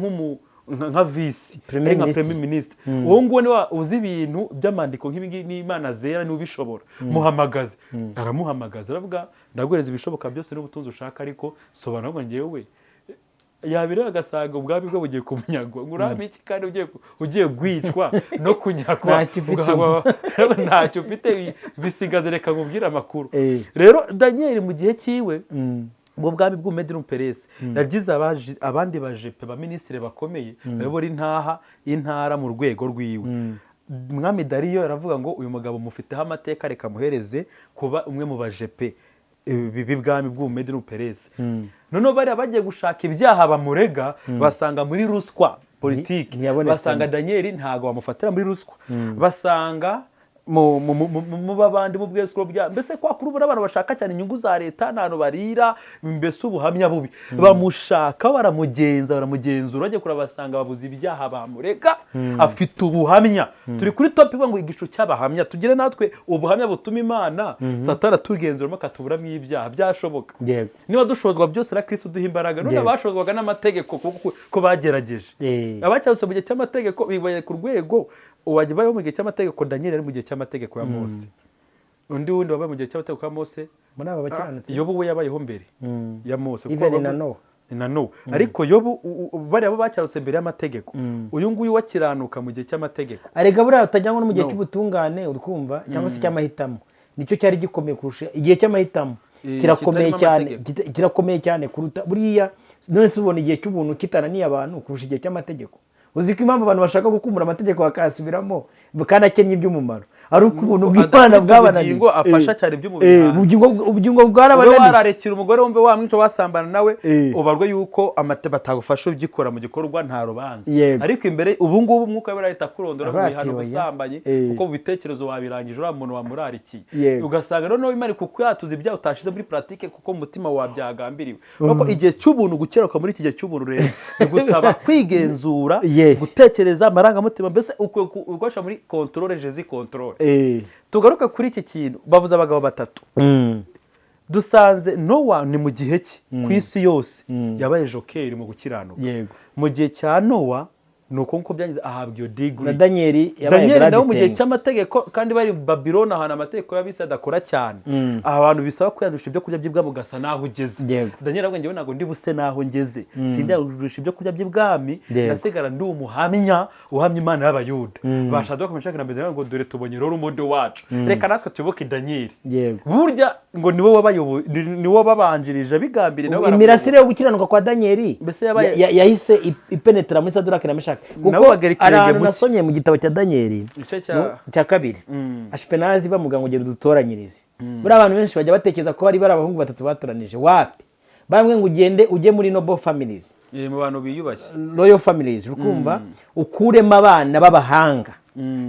S2: nka vice
S1: Premier
S2: ari nka
S1: Ministre.
S2: premier ministre, uwo nguwo niwe uzi ibintu by'amandiko nk'ibi ngibi n'imana zera, niwe ubishobora, muhamagaze. Aramuhamagaza, aravuga: "Ndaguhereza ibishoboka byose n'ubutunzi ushaka, ariko sobanura." Ngo njyewe yabireba agasanga ubwami bwe bugiye kumunyagwa, ngo urame iki kandi ugiye gwicwa no kunyagwa?
S1: Ntacyo ufite.
S2: Ntacyo ufite, bisigaze, reka nkubwire amakuru. Rero Daniyeli mu gihe cyiwe, ubwo bwami bw'Umedi n'Umuperesi, yagize abandi bajepe, baminisitiri bakomeye bayobora intara mu rwego rwiwe. Mwami Dariyo aravuga ngo uyu mugabo mufiteho amateka, reka muhereze kuba umwe mu bajepe b'ibwami bw'Umedi n'Umuperesi. Noneho bariya bagiye gushaka ibyaha bamurega, basanga muri ruswa politiki,
S1: Ntiyabonetsemo.
S2: basanga Daniyeli ntabwo bamufatira muri ruswa, basanga mu babandi mu bwesuro bya mbese kwa kuri ubu abantu bashaka cyane inyungu za leta, nta hantu barira, mbese ubuhamya bubi bamushaka, baramugenza, baramugenzura, bajya kureba basanga babuze ibyaha bamurega, afite ubuhamya. Turi kuri top ivuga ngo igicu cy'abahamya. Tugire natwe ubuhamya butuma Imana Satana tugenzuramo akatuburamo ibyaha, byashoboka. Niba dushobozwa byose na Kristo uduha imbaraga. None abashobozwaga n'amategeko kuko ko bagerageje, abacyarutse mu gihe cy'amategeko bibaye ku rwego uwajya ubayeho mu gihe cy'amategeko. Daniel ari mu gihe cy'amategeko ya Mose, undi wundi wabaye mu gihe cy'amategeko ya Mose.
S1: Muri aba bakiranutsi.
S2: Yobu we yabayeho mbere ya Mose, kuko
S1: Even na Nowa.
S2: Na Nowa. Ariko Yobu bariya bo bacyarutse mbere y'amategeko, uyu nguyu wakiranuka mu gihe cy'amategeko.
S1: Arega buriya utajya ngo no mu gihe
S2: No.
S1: cy'ubutungane, uri kumva, cyangwa se cy'amahitamo, nicyo cyari gikomeye kurusha igihe cy'amahitamo. Kirakomeye
S2: Kitarimo
S1: cyane.
S2: amategeko.
S1: Kirakomeye cyane kuruta buriya. None se ubona igihe cy'ubuntu kitananiye abantu kurusha igihe cy'amategeko? Uzi ko impamvu abantu bashaka gukumbura amategeko bakayasubiramo kandi akennye iby'umumaro ari uko ubuntu bw'Imana
S2: Adafite
S1: bwabananiye.
S2: ubugingo afasha cyane iby'umubiri hanze.
S1: Ubugingo
S2: Ube
S1: bwarabananiye.
S2: Wararekera umugore wumve wamwica, wasambana nawe, ubarwe yuko amate batagufasha ugikora mu gikorwa, nta rubanza. Ariko imbere ubu ngubu umwuka we arahita akurondora mu
S1: Avuga
S2: bihano,
S1: ati, "Oya."
S2: ubusambanyi, kuko mu bitekerezo wabirangije, uriya muntu wamurarikiye. Ugasanga noneho Imana kukuyatuza ibyaha utashize muri pratique, kuko mu mutima wabyagambiriwe. Kuko igihe cy'ubuntu, gukiranuka muri iki gihe cy'ubuntu rero bigusaba kwigenzura, gutekereza amarangamutima, mbese ukwiye gukoresha muri contrôle, Jésus contrôle. Tugaruke kuri iki kintu bavuze abagabo batatu. Dusanze Nowa ni mu gihe cye ku isi yose yabaye joker mu gukiranuka. Mu gihe cya Nowa ni uko nguko byagize, ahabwa iyo
S1: Na
S2: degree.
S1: Daniyeli yabaye
S2: Daniyeli nawe mu gihe
S1: Gladstone.
S2: cy'amategeko, kandi bari Babiloni, ahantu amategeko y'abisi adakora cyane, abantu bisaba kwiyandusha ibyo kurya by'ibwami ugasa n'aho ugeze. Daniyeli aravuga: "Njyewe ntabwo ndi buse n'aho ngeze, sindiyandusha ibyo kurya by'ibwami, ndasigara ndi umuhamya uhamya Imana y'Abayuda." Bashatse bakomeje na mbere ngo dore tubonye rero umudo wacu, reka natwe tuyoboke Daniyeli. Burya ngo niwe wabayoboye, niwe wababanjirije bigambiriye, nabo
S1: Imirasire yo gukiranuka kwa Daniyeli
S2: Mbese yabaye-
S1: yahise ipenetera muri Saduraka na Meshaki, kuko
S2: Nabo bagera
S1: hari
S2: ikirenge
S1: ahantu
S2: mu cye.
S1: nasomye mu gitabo cya Daniyeli
S2: Igice cya-
S1: cya kabiri, Ashipenazi bamuga ngo ugende udutoranyirize. Buriya abantu benshi bajya batekereza ko bari abahungu batatu batoranije. Wapi, bamwe ngo ugende ujye muri noble families,
S2: Mu bantu biyubashye,
S1: royal families, urikumva, ukuremo abana b'abahanga,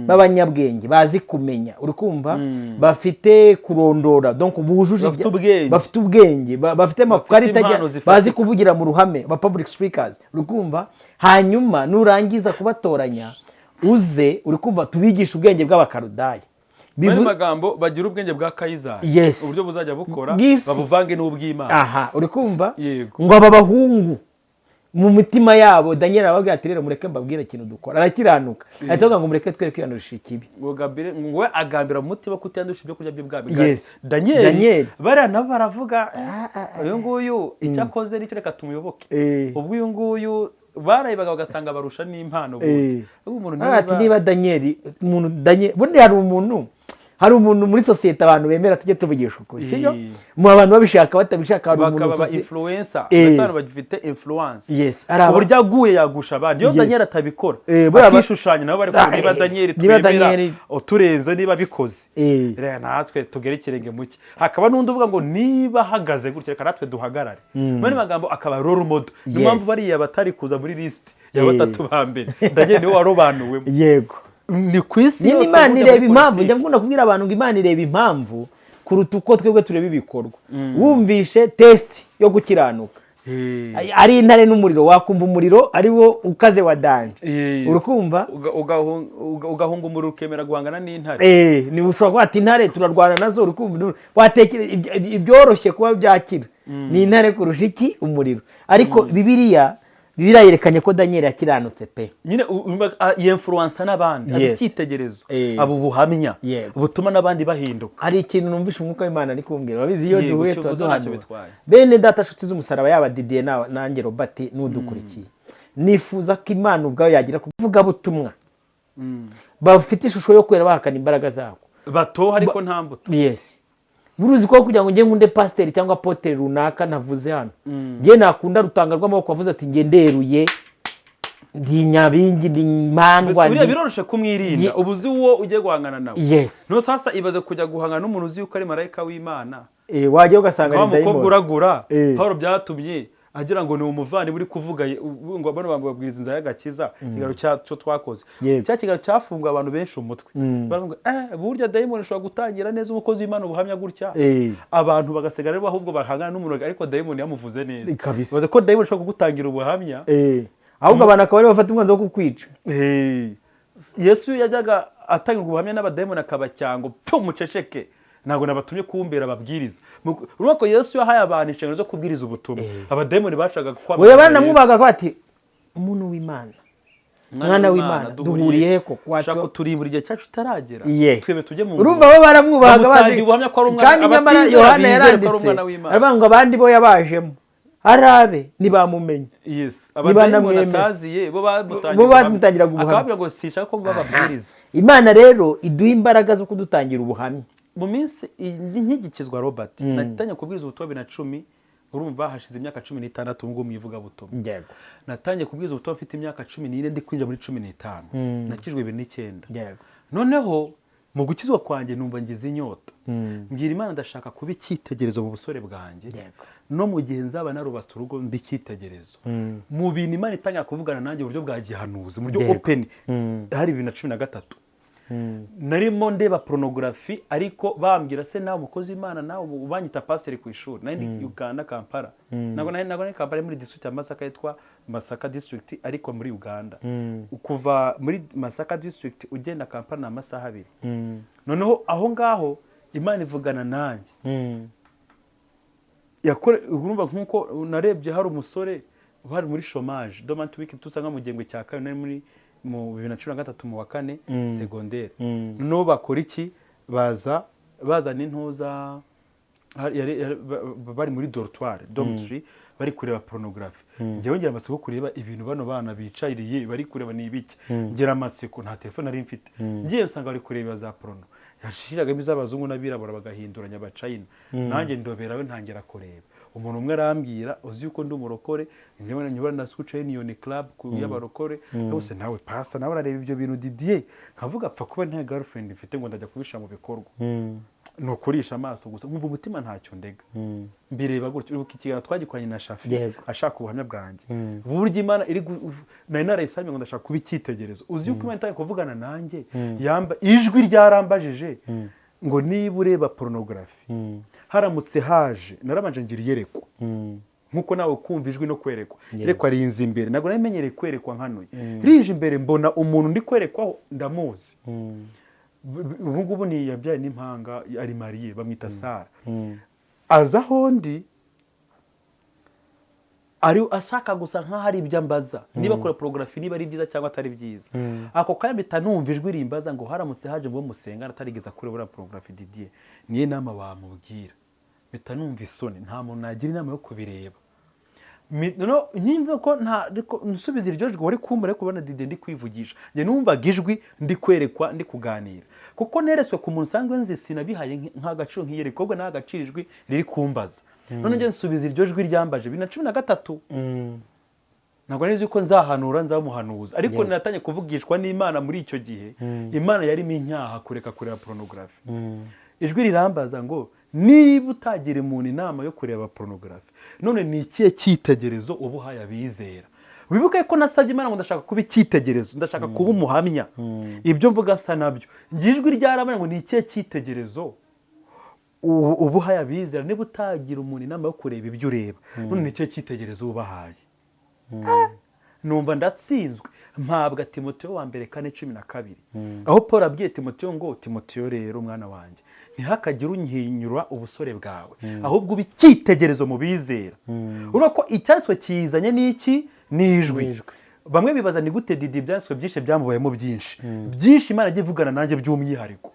S1: b'abanyabwenge, bazi kumenya, uri kumva, bafite kurondora, donc bujuje
S2: Bafite ubwenge.
S1: Bafite ubwenge, bafite amakarita
S2: impano zifatika.
S1: bazi kuvugira mu ruhame, ba public speakers, uri kumva. Hanyuma nurangiza kubatoranya uze, uri kumva, tubigishe ubwenge bw'Abakarudaya.
S2: Mu yandi magambo, bagira ubwenge bwa Kayizari, uburyo buzajya bukora,
S1: Bw'isi.
S2: babuvange n'ubw'Imana.
S1: Aha, uri kumva?
S2: Yego.
S1: Ngo aba bahungu mu mitima yabo, Daniel arababwira ati: "Rero mureke mbabwire ikintu dukora." Arakiranuka, ahita avuga ngo mureke twere kwiyandurisha ikibi.
S2: Ngo Gabire, ngo we agambira mu mutima kutiyandusha ibyo kurya by'ubwami. Daniel,
S1: Daniel.
S2: bariya nabo baravuga: "Uyu nguyu icyo akoze nicyo, reka tumuyoboke." Ubwo uyu nguyu barayibaga bagasanga barusha n'impano burya. Ubwo umuntu
S1: Ati niba Daniel, umuntu Daniel, bundi hari umuntu muri sosiyete abantu bemera, tujye tuvugisha ukuri, sibyo? Mu bantu babishaka batabishaka, hari umuntu
S2: Bakaba ba influencer, mbese abantu bagifite influence,
S1: Yes, hari
S2: ku buryo aguye yagusha abandi. Iyo Daniel atabikora,
S1: buriya
S2: akishushanya, nabo bari kumva niba Daniel
S1: niba
S2: twemera
S1: Daniel-
S2: uturenze, niba bikoze, reka natwe tugere ikirenge mu cye. Hakaba n'undi uvuga ngo niba ahagaze gutya, reka natwe duhagarare. Mu yandi magambo akaba role model. Niyo mpamvu bariya batari kuza muri lisiti ya batatu ba mbere, Daniel niwe warobanuwemo. Ni ku isi
S1: Nyine
S2: yose
S1: Imana
S2: burya
S1: ireba
S2: muri
S1: impamvu.
S2: politiki.
S1: Njya nkunda kubwira abantu ngo Imana ireba impamvu. Kuruta uko twebwe tureba ibikorwa. Wumvishe test yo gukiranuka ari intare n'umuriro, wakumva umuriro ari wo ukaze wa danger. Urukumva?
S2: Ugahunga umuriro, ukemera guhangana n'intare.
S1: Ni ushobora kuba ati intare turarwana nazo. Urukumva, watekereza ibyoroshye kuba byakira ni intare kurusha iki? Umuriro. Ariko Bibiliya yerekanye ko Daniel yakiranutse pe.
S2: Nyine yinfluença n'abandi, aba icyitegererezo, aba ubuhamya butuma n'abandi bahinduka.
S1: Hari ikintu numvishe Umwuka w'Imana ari kumbwira. Urabizi, iyo
S2: Yego,
S1: duhuye
S2: icyo
S1: tuba
S2: uvuze ntacyo
S1: duhanura.
S2: bitwaye.
S1: Bene data, nshuti z'umusaraba, yaba Didier nanjye Robert n'udukurikiye, nifuza ko Imana ubwayo yagira kuvuga butumwa bafite ishusho yo kwera bahakana imbaraga zabo.
S2: Batoha ariko nta mbuto.
S1: Yes, buruzi ko kugira ngo njye nkunde pasiteri cyangwa apôtre runaka navuze hano, njye nakunda rutanga rw'amaboko wavuze ati: "Njye nderuye, ndi nyabingi, ndi mandwa."
S2: Buriya biroroshye kumwirinda, uba uzi uwo ugiye guhangana nawe. No sasa ibaze kujya guhangana n'umuntu uzi yuko ari marayika w'Imana.
S1: Wajya ugasanga
S2: wa
S1: ni
S2: mukobwa
S1: dayimoni.
S2: Uragura. Paul byatumye agira ngo ni umuvandimwe uri kuvuga ngo bano babwiriza inzira y'agakiza. Ikiganiro cyo twakoze, cya kiganiro cyafunguye abantu benshi umutwe. Baravuga: "Burya dayimoni ishobora gutangira neza umukozi w'Imana ubuhamya gutya." Abantu bagasigara rero ahubwo bahangana n'umuntu, ariko dayimoni yamuvuze neza.
S1: Kabisa.
S2: Baze ko dayimoni ishobora kugutangira ubuhamya.
S1: Ahubwo abantu akaba aribo bafata umwanzuro wo kukwica.
S2: Yesu yajyaga atanga ubuhamya n'abadayimoni akabacyango tu muceceke, ntabwo nabatumye kumbera ababwiriza. Urumva ko Yesu yahaye abantu inshingano zo kubwiriza ubutumwa, abadayimoni bashakaga kwamamaza
S1: Oya,
S2: Yesu.
S1: Baranamwubaga ko ati: "Umuntu w'Imana, mwana w'Imana, duhuriye he koko?"
S2: Ushaka kuturimbura igihe cyacu kitaragera. Twebe tujye mu
S1: Urumva, bo baramwubahaga.
S2: Bamutangira ubuhamya ko ari umwana-
S1: Kandi nyamara
S2: abatizera
S1: Yohana
S2: bizere ko ari
S1: yaranditse,
S2: umwana w'Imana.
S1: aravuga ngo abandi bo yabajemo arabe ntibamumenye.
S2: Yes,
S1: Niba
S2: abadayimoni
S1: namwemera.
S2: ataziye bo bamutangira
S1: Bo bamutangiraga ubuhamya.
S2: Akababwira ngo sinshaka ko bababwiriza.
S1: Imana rero iduha imbaraga zo kudutangira ubuhamya.
S2: Mu minsi nkigikizwa, Robert, natangiye kubwiriza ubutumwa 2010. Urumva hashize imyaka 16 ubu ngubu mu ivugabutumwa. Natangiye kubwiriza ubutumwa mfite imyaka 14, ndi kwinjira muri 15. Nakijwe 2009. Noneho mu gukizwa kwanjye numva ngize inyota, mbwira Imana: "Ndashaka kuba icyitegererezo mu busore bwanjye, no mu gihe nzaba narubatse urugo mba icyitegererezo." Mu bintu Imana itangira kuvugana nanjye mu buryo bwa gihanuzi, mu buryo open, hari 2013. Narimo ndeba pornography, ariko bambwira se nawe umukozi w'Imana, nawe ubu banyita pasiteri ku ishuri. Nari ndi Uganda, Kampala. Ntabwo nari Kampala, muri district ya Masaka, yitwa Masaka District, ariko muri Uganda. Kuva muri Masaka District ugenda Kampala ni amasaha 2. Noneho aho ngaho Imana ivugana nanjye. Urumva nk'uko narebye hari umusore uhari muri chômage dormant week, tusa mu gihembwe cya kabiri, nari muri mu 2013 mu wa kane segonderi. Noneho bakora iki? Baza bazana intuza, bari muri dortoir, dormitory, bari kureba pornography. Njyewe ngira amatsiko kureba ibintu bano bana bicariye bari kureba ni ibiki. Ngira amatsiko, nta telefone nari mfite. Ngiye nsanga bari kureba za porno, yashiragamo iz'abazungu n'abirabura bagahinduranya, abacayina. Nanjye ndoberawe, ntangira kureba. Umuntu umwe arambwira: "Uzi yuko ndi umurokore, njyewe nyobora na Switch Union Club ku y'abarokore bose. Nawe pastor, nawe urareba ibyo bintu, Didier?" Nkavuga: "Apfa kuba nta girlfriend mfite ngo ndajya kubishyira mu bikorwa, ni ukurisha amaso gusa." Nkumva umutima ntacyo ndega, mbireba gutyo. Uribuka ikiganiro twagikoranye na Shafi, ashaka ubuhamya bwanjye, uburyo Imana iri nari narayisabye ngo ndashaka kuba icyitegererezo. Uzi yuko Imana itangiye kuvugana nanjye, yamba ijwi ryarambajije ngo: "Niba ureba pornography, haramutse haje..." Narabanje ngira iyerekwa, nkuko nawe kumva ijwi no kwerekwa. Iyerekwa rinze imbere, ntabwo nari menyereye kwerekwa nkanuye. Rije imbere, mbona umuntu ndi kwerekwaho ndamuzi. Ubu ngubu ni yabyaye n'impanga, ari mariye, bamwita Sara. Aza aho ndi ari ashaka gusa nk'aho ari ibyo ambaza, niba akora pornography, niba ari byiza cyangwa atari byiza. Ako kanya mpita numva ijwi rimbaza ngo: "Haramutse haje ngo musenga atarigeze akora buriya pornography, Didier, niyo nama wamubwira?" Mpita numva isoni, nta muntu nagira inama yo kubireba. No, nyumva ko nta ariko nsubiza iryo jwi wari kumbura, ariko kubona Didier ndi kwivugisha. Njye numvaga ijwi ndi kwerekwa, ndi kuganira, kuko neretswe ku muntu usanzwe nzi, sinabihaye nk'agaciro nk'iyerekwa, ahubwo naha agaciro ijwi riri kumbaza. None njye nsubiza iryo jwi ryambaje 2013. Ntabwo nari nzi ko nzahanura, nzamuhanuza, ariko natangiye kuvugishwa n'Imana muri icyo gihe. Imana yarimo inyaha kureka kureba pornography. Ijwi rirambaza ngo: "Niba utagira umuntu inama yo kureba pornography, none ni ikihe cyitegererezo uba uhaye abizera?" Wibuke ko nasabye Imana ngo ndashaka kuba icyitegererezo, ndashaka kuba umuhamya, ibyo mvuga nsa nabyo. Njye ijwi ryarambaye ngo: "Ni ikihe cyitegererezo Uba uhaye abizera, niba utagira umuntu inama yo kureba ibyo ureba, none nicyo cyitegererezo ubahaye. Numva ndatsinzwe, mpabwa Timoteyo wa mbere 4:12, aho Paul abwiye Timoteyo ngo: "Timoteyo rero, mwana wanjye, ntihakagire unyihinyura ubusore bwawe, ahubwo ube icyitegererezo mu bizera." Urabona ko icyanditswe kizanye n'iki? N'ijwi.
S1: N'ijwi.
S2: Bamwe bibaza ni gute Didi ibyanditswe byinshi byamubayemo, byinshi byinshi Imana yagiye ivugana nanjye by'umwihariko,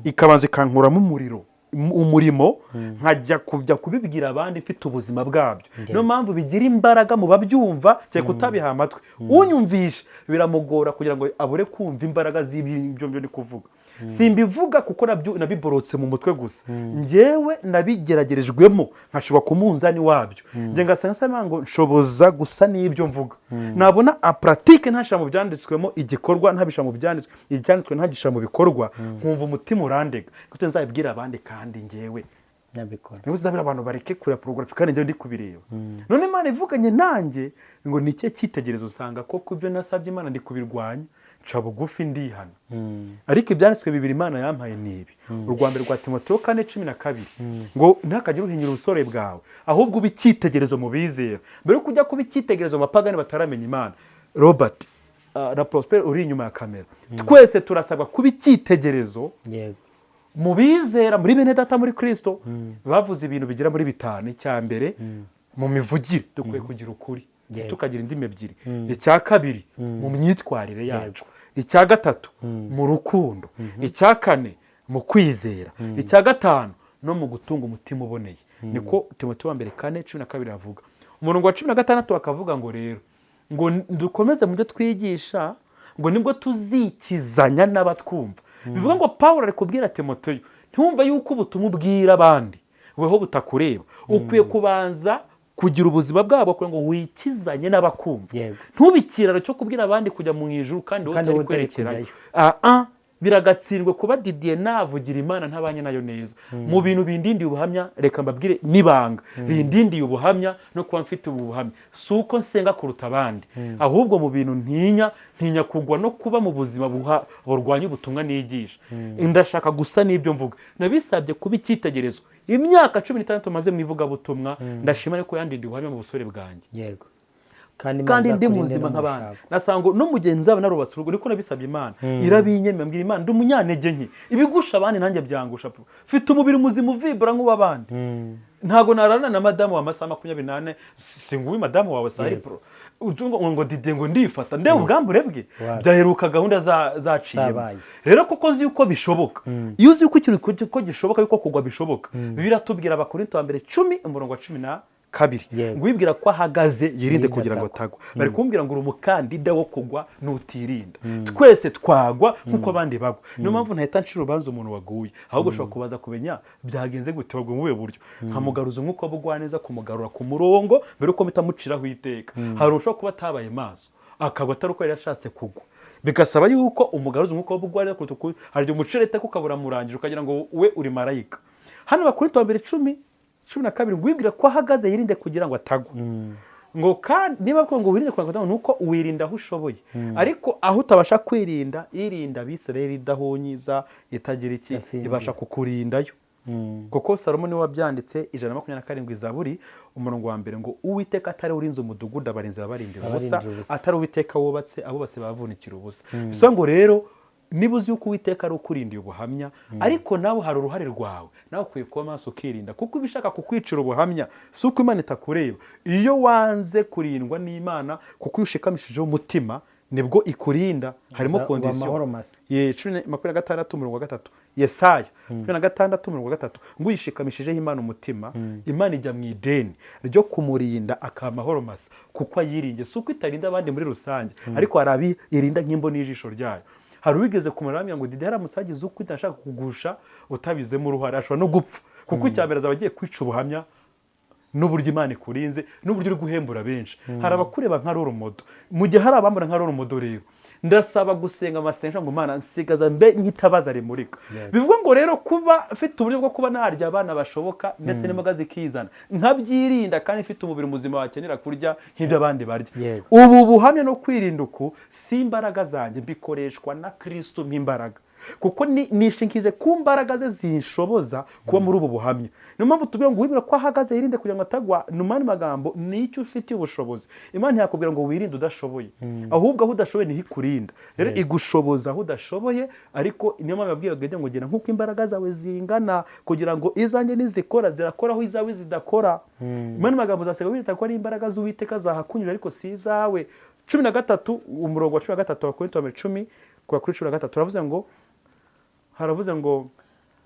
S2: ikabanza ikankuramo umuriro, umurimo, nkajya kujya kubibwira abandi mfite ubuzima bwabyo. Niyo mpamvu bigira imbaraga mu babyumva, cyane kutabiha amatwi. Unyumvisha biramugora kugira ngo abure kumva imbaraga z'ibyo byo ndi kuvuga. Simbivuga kuko nabiborotse mu mutwe gusa, njyewe nabigeragerejwemo, nkashobora ku munzani wabyo. Njye ngasanga nsaba ngo nshoboza gusa n'ibyo mvuga, nabona en pratique ntashyira mu byanditswemo igikorwa, ntabishyira mu byanditswe, icyanditswe ntagishyira mu bikorwa, nkumva umutima urandega gute nzabibwira abandi kandi njyewe
S1: Nabikora.
S2: Niba uzabwira abantu bareke kureba pornography kandi njyewe ndi kubireba. None Imana ivuganye nanjye ngo ni ikihe cyitegererezo, usanga koko ibyo nasabye Imana ndi kubirwanya, nca bugufi ndihana. Ariko ibyanditswe bibiri Imana yampaye ni ibi: urwa mbere rwa Timoteyo 4:12, ngo ntihakagire uhinyura ubusore bwawe, ahubwo ube icyitegererezo mu bizera. Mbere yo kujya kuba icyitegererezo mu bapagani bataramenya Imana, Robert na Prosper uri inyuma ya kamera, twese turasabwa kuba icyitegererezo mu bizera, muri bene data muri Kirisito. Bavuze ibintu bigera muri bitanu. Icya mbere, mu mivugire dukwiye kugira ukuri, tukagira indimi ebyiri. Icya kabiri, mu myitwarire yacu. Icya gatatu, mu rukundo. Icya kane, mu kwizera. Icya gatanu, no mu gutunga umutima uboneye. Niko Timoteyo wa mbere 4:12 avuga. Umurongo wa 16 bakavuga ngo rero ngo dukomeze mu byo twigisha, ngo nibwo tuzikizanya n'abatwumva. Bivuga ngo Paul ari kubwira Timoteyo: ntiwumve yuko ubutumwa ubwira abandi weho butakureba, ukwiye kubanza kugira ubuzima bwabo kugira ngo wikizanye n'abakumva. Ntube ikiraro cyo kubwira abandi kujya mu ijuru kandi wowe
S1: Kandi
S2: utari
S1: wowe utari
S2: kwerekerayo.
S1: kujyayo.
S2: Ah, biragatsindwa kuba Didier navugira Imana ntabanye nayo neza. Mu bintu bindindiye ubuhamya, reka mbabwire n'ibanga rindindiye ubuhamya no kuba mfite ubu buhamya, si uko nsenga kuruta abandi, ahubwo mu bintu ntinya, ntinya kugwa no kuba mu buzima burwanya ubutumwa nigisha. Ndashaka gusa n'ibyo mvuga. Nabisabye kuba icyitegererezo. Imyaka 16 maze mu ivugabutumwa, ndashima ariko yandindiye ubuhamya mu busore bwanjye.
S1: Yego, kandi Imana
S2: Kandi ndi
S1: izakurinde
S2: muzima
S1: no mu
S2: nk'abandi.
S1: rushako.
S2: Nasanga no mu gihe nzaba narubatse urugo, niko nabisabye Imana, irabinyemera. Mbwira Imana, ndi umunyantege nke, ibigusha abandi nanjye byangusha. Mfite umubiri muzima uvibura nk'uw'abandi. Ntabwo narana na madamu wa masaha 24. Singuwi madamu wawe sayipro ngo Dide ngo ndifata ndeba ubwambure bwe.
S1: Wapi.
S2: Byaheruka gahunda zaciyemo.
S1: Zabaye.
S2: Rero kuko nzi yuko bishoboka, iyo uzi yuko ikintu ko gishoboka, yuko kugwa bishoboka, Bibiliya iratubwira, Abakorinto wa mbere 10 umurongo wa 12, ngo wibwira ko ahagaze yirinde
S1: Yirinde
S2: kugira ngo
S1: atagwa.
S2: atagwa. Bari kumbwira ngo uri umukandida wo kugwa nutirinda. Twese twagwa nk'uko abandi bagwa. Niyo mpamvu ntahita ncira urubanza umuntu waguye, ahubwo ushobora kubaza kumenya byagenze gute, waguye mu buhe buryo, nkamugaruza umwuka w'ubugwaneza, kumugarura ku murongo mbere yuko mpita muciraho iteka. Hari ushobora kuba atabaye maso, akaba atari uko yari yashatse kugwa, bigasaba yuko umugaruza umwuka w'ubugwaneza kuruta uko hari igihe umucira iteka ukabura murangije, ukagira ngo we uri marayika. Hano Abakorinto wa mbere 10:12, ngo wibwira ko ahagaze yirinde kugira ngo atagwa. Ngo kandi niba bavuga ngo wirinde kugira ngo atagwa, ni uko wirinda aho ushoboye, ariko aho utabasha kwirinda, irinda Abisirayeli idahunyiza, itagira iki,
S1: Idasinzira.
S2: ibasha kukurindayo. Kuko Salomo niwe wabyanditse, 127 Zaburi umurongo wa mbere, ngo Uwiteka atari urinze umudugudu, abarinzi babarindira ubusa.
S1: Abarindira ubusa.
S2: Atari Uwiteka wubatse, abubatse bavunikira ubusa. Bisobanura ngo rero niba uzi yuko Uwiteka ari ukurindiye ubuhamya, ariko nawe hari uruhare rwawe, nawe ukwiye kuba maso ukirinda, kuko iba ishaka kukwicira ubuhamya. Si uko Imana itakureba. Iyo wanze kurindwa n'Imana, kuko iyo ushikamishijeho umutima nibwo ikurinda, harimo
S1: Uba
S2: condition.
S1: amahoro masa.
S2: Ye, 26 umurongo wa 3, Yesaya 16 umurongo wa 3, ngo uyishikamishijeho Imana umutima, Imana ijya mu ideni ryo kumurinda akaba amahoro masa kuko ayiringiye. Si uko itarinda abandi muri rusange, ariko hari abiyirinda nk'imboni y'ijisho ryayo. Hari uwigeze kumara aramubwira ngo Didi haramutse hagize uko ashaka kugusha utabizemo uruhare, ashobora no gupfa, kuko icya mbere azaba agiye kwica ubuhamya n'uburyo Imana ikurinze n'uburyo uri guhembura benshi. Hari abakureba nka role model, mu gihe hari abambara nka role model. Rero ndasaba gusenga amasengesho ngo Imana nsigaza mbe nk'itabaza rimurika. Bivuga ngo rero kuba mfite uburyo bwo kuba narya abana bashoboka, ndetse n'imboga zikizana, nkabyirinda, kandi mfite umubiri muzima wakenera kurya nk'ibyo abandi barya. Ubu buhamya no kwirinda uku si imbaraga zanjye, mbikoreshwa na Kristo nk'imbaraga. Kuko nishingikirije ku mbaraga ze zinshoboza kuba muri ubu buhamya. Niyo mpamvu tubwira ngo wibwira ko ahagaze yirinde kugira ngo atagwa. Ni mu magambo nicyo ufitiye ubushobozi. Imana ntiyakubwira ngo wirinde udashoboye, ahubwo aho udashoboye niho ikurinda. Rero igushoboza aho udashoboye. Ariko niyo mpamvu yabwiye ngo gera nk'uko imbaraga zawe zingana, kugira ngo izanjye nizikora zirakora aho izawe zidakora. Mu yandi magambo, uzasiga wita ko ari imbaraga z'Uwiteka zahakunyura, ariko si izawe. 13, umurongo wa 13 wa Korinto wa mbere 10 kuva kuri 13, haravuze ngo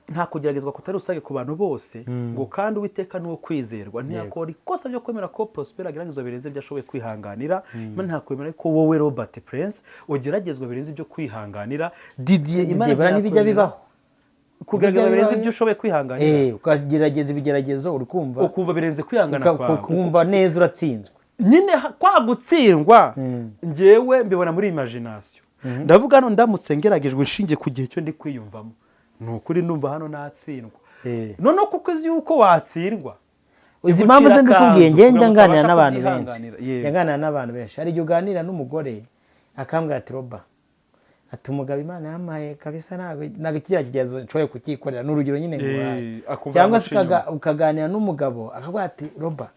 S2: nta kugeragezwa kutari rusange ku bantu bose, ngo kandi Uwiteka ni uwo kwizerwa, ntiyakora ikosa ryo kwemera ko Prosper ageragezwa birenze ibyo ashoboye kwihanganira. Imana ntiyakwemera ko wowe Robert Prince ugeragezwa birenze ibyo kwihanganira. Didier, Imana
S1: Didier, ntibijya
S2: ntiyakwemera
S1: bibaho
S2: kugerageza
S1: Bijya
S2: birenze
S1: bibaho.
S2: ibyo ushoboye kwihanganira.
S1: Ukagerageza ibigeragezo, uri kumva,
S2: ukumva birenze kwihangana kwawe.
S1: Ukumva neza uratsinzwe.
S2: Nyine kwa gutsindwa, njyewe mbibona muri imagination. Ndavuga hano ndamutse ngeragejwe nshingiye ku gihe cyo ndi kwiyumvamo, ni ukuri ndumva hano natsindwa. Noneho kuko uzi yuko watsindwa,
S1: Uzi impamvu ze mbikubwiye?
S2: igucira
S1: Njye
S2: akanzu
S1: njya
S2: kugira ngo
S1: nganira
S2: utabasha
S1: n'abantu benshi.
S2: kubyihanganira. Yego.
S1: Njya nganira n'abantu benshi. Hari igihe uganira n'umugore akambwira ati: "Roba," ati, "umugabo Imana yampaye kabisa, ntabwo kiriya kigeragezo nshoboye kucyikorera." Ni urugero nyine nguhaye.
S2: Akumva
S1: Cyangwa se
S2: yamuca inyuma.
S1: Ukaganira n'umugabo akavuga ati: "Roba,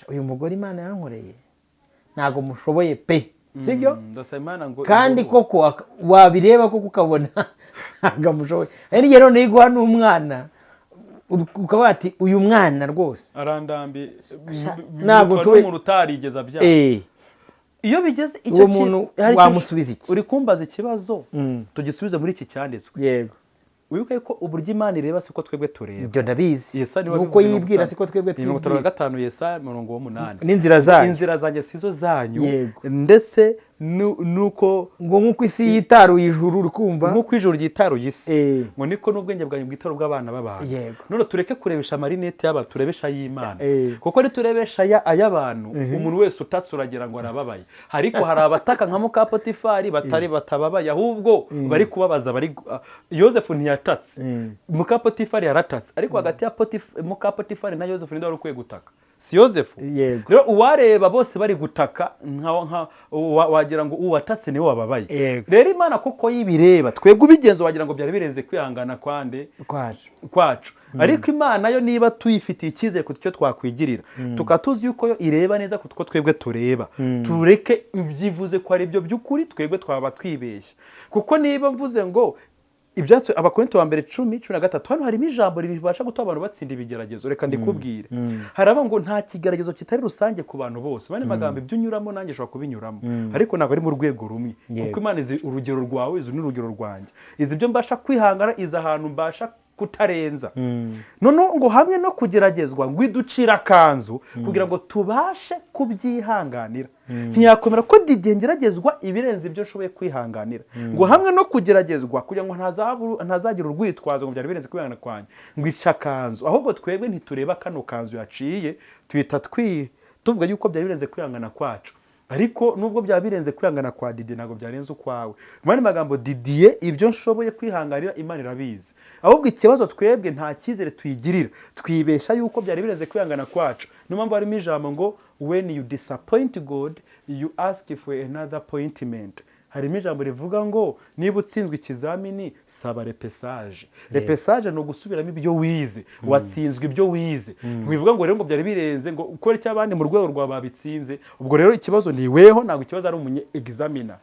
S1: uyu mugore Imana yankoreye ntabwo mushoboye pe." Sibyo?
S2: Ndasaba Imana ngo
S1: Kandi
S2: imbogo.
S1: koko wabireba koko ukabona ntabwo amushoboye. Hari n'igihe noneho iguha n'umwana, ukavuga ati: "Uyu mwana rwose
S2: Arandambi
S1: ntabwo nshoboye.
S2: N'umuntu utarigeze abyara. Iyo bigeze icyo
S1: Uwo muntu
S2: hari
S1: wamusubiza iki?
S2: Uri kumbaza ikibazo, tugisubize muri iki cyanditswe.
S1: Yego.
S2: Wibuke ko uburyo Imana ireba siko twebwe tureba.
S1: Ibyo ndabizi.
S2: Yesaya niwe
S1: Nuko
S2: wabivuze.
S1: yibwira siko twebwe
S2: mirongo itanu na
S1: twibwira.
S2: gatanu Yesaya, umurongo w'umunani.
S1: N'inzira zanyu.
S2: Inzira zanjye sizo zanyu.
S1: Yego.
S2: Ndetse nuko
S1: Ngo nk'uko isi yitaruye ijuru, uri kumva?
S2: Nk'uko ijuru ryitaruye isi, ngo niko n'ubwenge bwanyu bwitaruye ubw'abana b'abantu. None tureke kurebesha amarinete y'abantu, turebesha ay'Imana. Kuko niturebesha ay'abantu, umuntu wese utatse uragira ngo arababaye. Ariko hari abataka nka muka Potifari batari batababaye, ahubwo bari kubabaza bari Yosefu ntiyatatse, muka Potifari yaratatse. Ariko hagati ya muka Potifari na Yosefu, ninde wari ukwiye gutaka? Si Yosefu?
S1: Yego.
S2: Rero uwareba bose bari gutaka, wagira ngo uwatatse niwe wababaye. Rero Imana kuko yibireba, twebwe ubigenza wagira ngo byari birenze kwihangana kwande?
S1: Kwacu.
S2: Kwacu. Ariko Imana yo, niba tuyifitiye icyizere ku cyo twakwigirira, tukaba tuzi yuko yo ireba neza ku two twebwe tureba, tureke ibyo ivuze ko ari byo by'ukuri, twebwe twaba twibeshya. Kuko niba mvuze ngo ibyatsi, Abakorinto wa mbere 10 13, hano harimo ijambo ribasha gutuma abantu batsinda ibigeragezo. Reka ndikubwire. Haraba ngo nta kigeragezo kitari rusange ku bantu bose. Bane magambo, ibyo unyuramo nanjye ushobora kubinyuramo, ariko ntabwo ari mu rwego rumwe. Kuko Imana izi urugero rwawe, izi n'urugero rwanjye, izi ibyo mbasha kwihangana, izi ahantu mbasha kutarenza. Noneho ngo hamwe no kugeragezwa, ngo iducira akanzu kugira ngo tubashe kubyihanganira. Ntiyakomera ko Didier ngeragezwa ibirenze ibyo nshoboye kwihanganira. Ngo hamwe no kugeragezwa, kugira ngo ntazagira urwitwazo ngo byari birenze kwihangana kwanjye, ngo ica akanzu. Ahubwo twebwe ntitureba kano kanzu yaciye, tuhita tuvuga yuko byari birenze kwihangana kwacu. Ariko nubwo byaba birenze kwihangana kwa Didier, ntabwo byarenze ukwawe. Mu yandi magambo, Didier, ibyo nshoboye kwihanganira Imana irabizi. Ahubwo ikibazo twebwe nta cyizere tuyigirira, twibesha yuko byari birenze kwihangana kwacu. Niyo mpamvu harimo ijambo ngo "When you disappoint God, you ask for another appointment." Harimo ijambo rivuga ngo niba utsinzwe ikizamini, saba repêchage. Repêchage ni ugusubiramo ibyo wize. Watsinzwe ibyo wize, ntibivuga ngo rero ngo byari birenze, ngo ukore icyo abandi mu rwego rwawe babitsinze. Ubwo rero ikibazo ni weho, ntabwo ikibazo ari umunye examiner.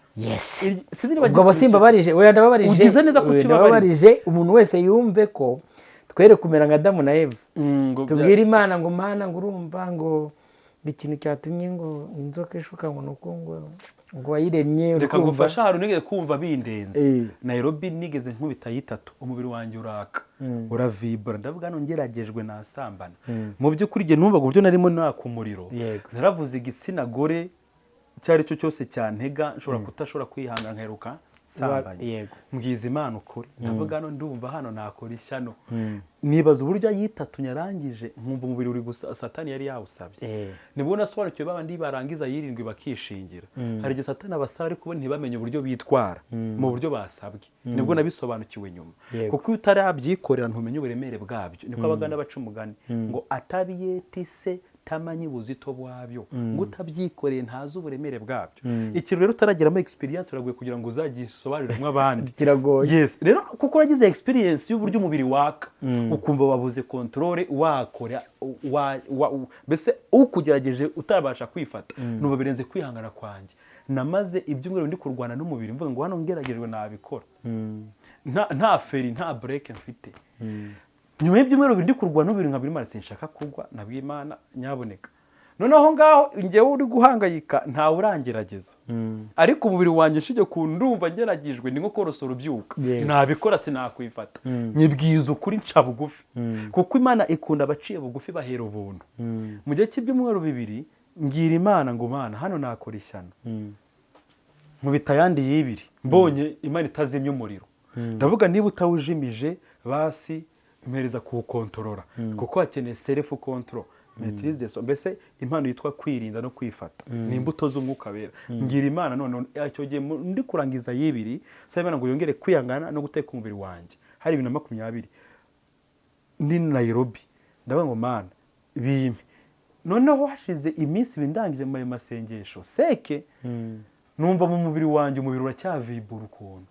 S2: Sinzi niba
S1: Ubwo abasimbabarije, oya, ndababarije.
S2: Ugize neza
S1: Oya,
S2: kukibabarije.
S1: ndababarije. Umuntu wese yumve ko twere kumera nka Adamu na Eva,
S2: Ngo
S1: tubwire Imana ngo: "Mana," ngo, "urumva," ngo "ikintu cyatumye," ngo "inzoka ishuka," ngo "nuko," ngo "wayiremye." Uri
S2: Reka
S1: kumva?
S2: ngufashe ahantu nigeze kumva bindenze. Nairobi nigeze nkubita yitatu, umubiri wanjye uraka, uravibura. Ndavuga hano ngeragejwe nasambana. Mu by'ukuri igihe numvaga uburyo narimo naka umuriro, naravuze igitsina gore icyo ari cyo cyose cyantega nshobora kutashobora kwihangana nkaheruka nsambanye. Mbwiza Imana ukuri, ndavuga hano ndumva hano nakora ishyano. Nibaza uburyo ayitatu nyarangije, nkumva umubiri uri gusa Satani yari yawusabye. Nibwo nasobanukiwe babandi barangiza yirindwi bakishingira. Hari igihe Satani abasaba, ariko bo ntibamenye uburyo bitwara mu buryo basabwe. Nibwo nabisobanukiwe nyuma. Kuko iyo utarabyikorera ntumenye uburemere bwabyo. Niko Abaganda baca umugani ngo atabiyetise. Tamanyi buzito bwabyo, ngo utabyikoreye ntazi uburemere bwabyo. Ikintu rero utarageramo experience biragoye kugira ngo uzagisobanuriremo abandi.
S1: Kiragoye.
S2: Yes, rero kuko uragize experience y'uburyo umubiri waka, ukumva wabuze control, wakora mbese ukugerageje utabasha kwifata, numva birenze kwihangana kwanjye. Namaze ibyumweru ndi kurwana n'umubiri, mvuga ngo hano ngeragejwe nabikora, nta feri, nta break mfite. Nyuma y'ibyumweru 2 ndi kurwana n'umubiri, nkabiri Imana sinshaka kugwa, nabwiye Imana nyaboneka. Noneho aho ngaho njyewe uri guhangayika, ntawe urangerageza, ariko umubiri wanjye nshingiye ku ndumva ngeragejwe ni nko korosora ubyuka. Nabikora, sinakwifata. Nyibwiza ukuri, nca bugufi, kuko Imana ikunda abaciye bugufi, bahera ubuntu. Mu gihe cy'ibyumweru 2 ngira Imana ngo Mana, hano nakora ishyano. Nkubita ayandi y'ibiri, mbonye Imana itazimya umuriro, ndavuga niba utawujimije basi mpereza kuwukontorora, kuko hakeneye self control, maîtrise de soi, mbese impano yitwa kwirinda no kwifata ni imbuto z'Umwuka Wera. Ngira Imana none icyo gihe ndi kurangiza y'ibiri, saba Imana ngo yongere kwihangana no guteka umubiri wanjye. Hari 2020 ndi Nairobi, ndavuga ngo Mana bimpe. Noneho hashize iminsi 2 ndangije mu ayo masengesho seke, numva mu mubiri wanjye umubiri uracyavibura ukuntu.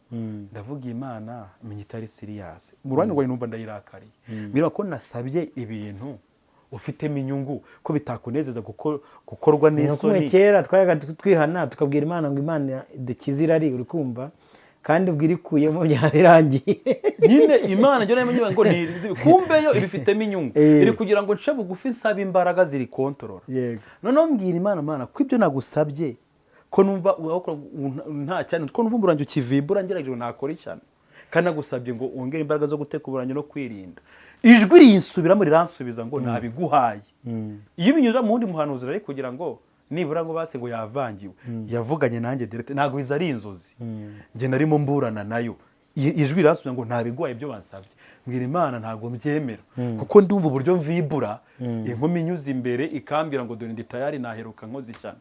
S2: Ndavuga Imana menya itari serious mu ruhande rwawe, numva ndayirakariye, mbwira ko nasabye ibintu ufitemo inyungu, ko bitakunezeza gukorwa
S1: Ni kumwe
S2: n'isoni.
S1: Kera twajyaga twihana, tukabwira Imana ngo Imana dukize irari, uri kumva, kandi ubwo irikuyemo byaba birangiye.
S2: Nyine Imana njye namenye ngo ni kumbe yo ibifitemo inyungu, iri kugira ngo nce bugufi nsabe imbaraga ziri kontorora. Noneho mbwira Imana, Mana, ko ibyo nagusabye, ko numva nta cyane, ko numva umurangi ukivibura, ngerageje nakora ishyano, kandi nagusabye ngo wongere imbaraga zo guteka uburangi no kwirinda. Ijwi rinsubiramo, riransubiza ngo nabiguhaye. Iyo binyuze mu wundi muhanuzi rero kugira ngo nibura ngo base ngo yavangiwe, yavuganye nanjye direct, ntabwo izo ari inzozi, njye narimo mburana nayo. Ijwi riransubiza ngo ntabiguhaye ibyo bansabye. Mbwira Imana ntabwo mbyemera, kuko ndumva uburyo mvibura, inkumi inyuze imbere ikambwira ngo dore ndi tayari, naheruka nkoze ishyano.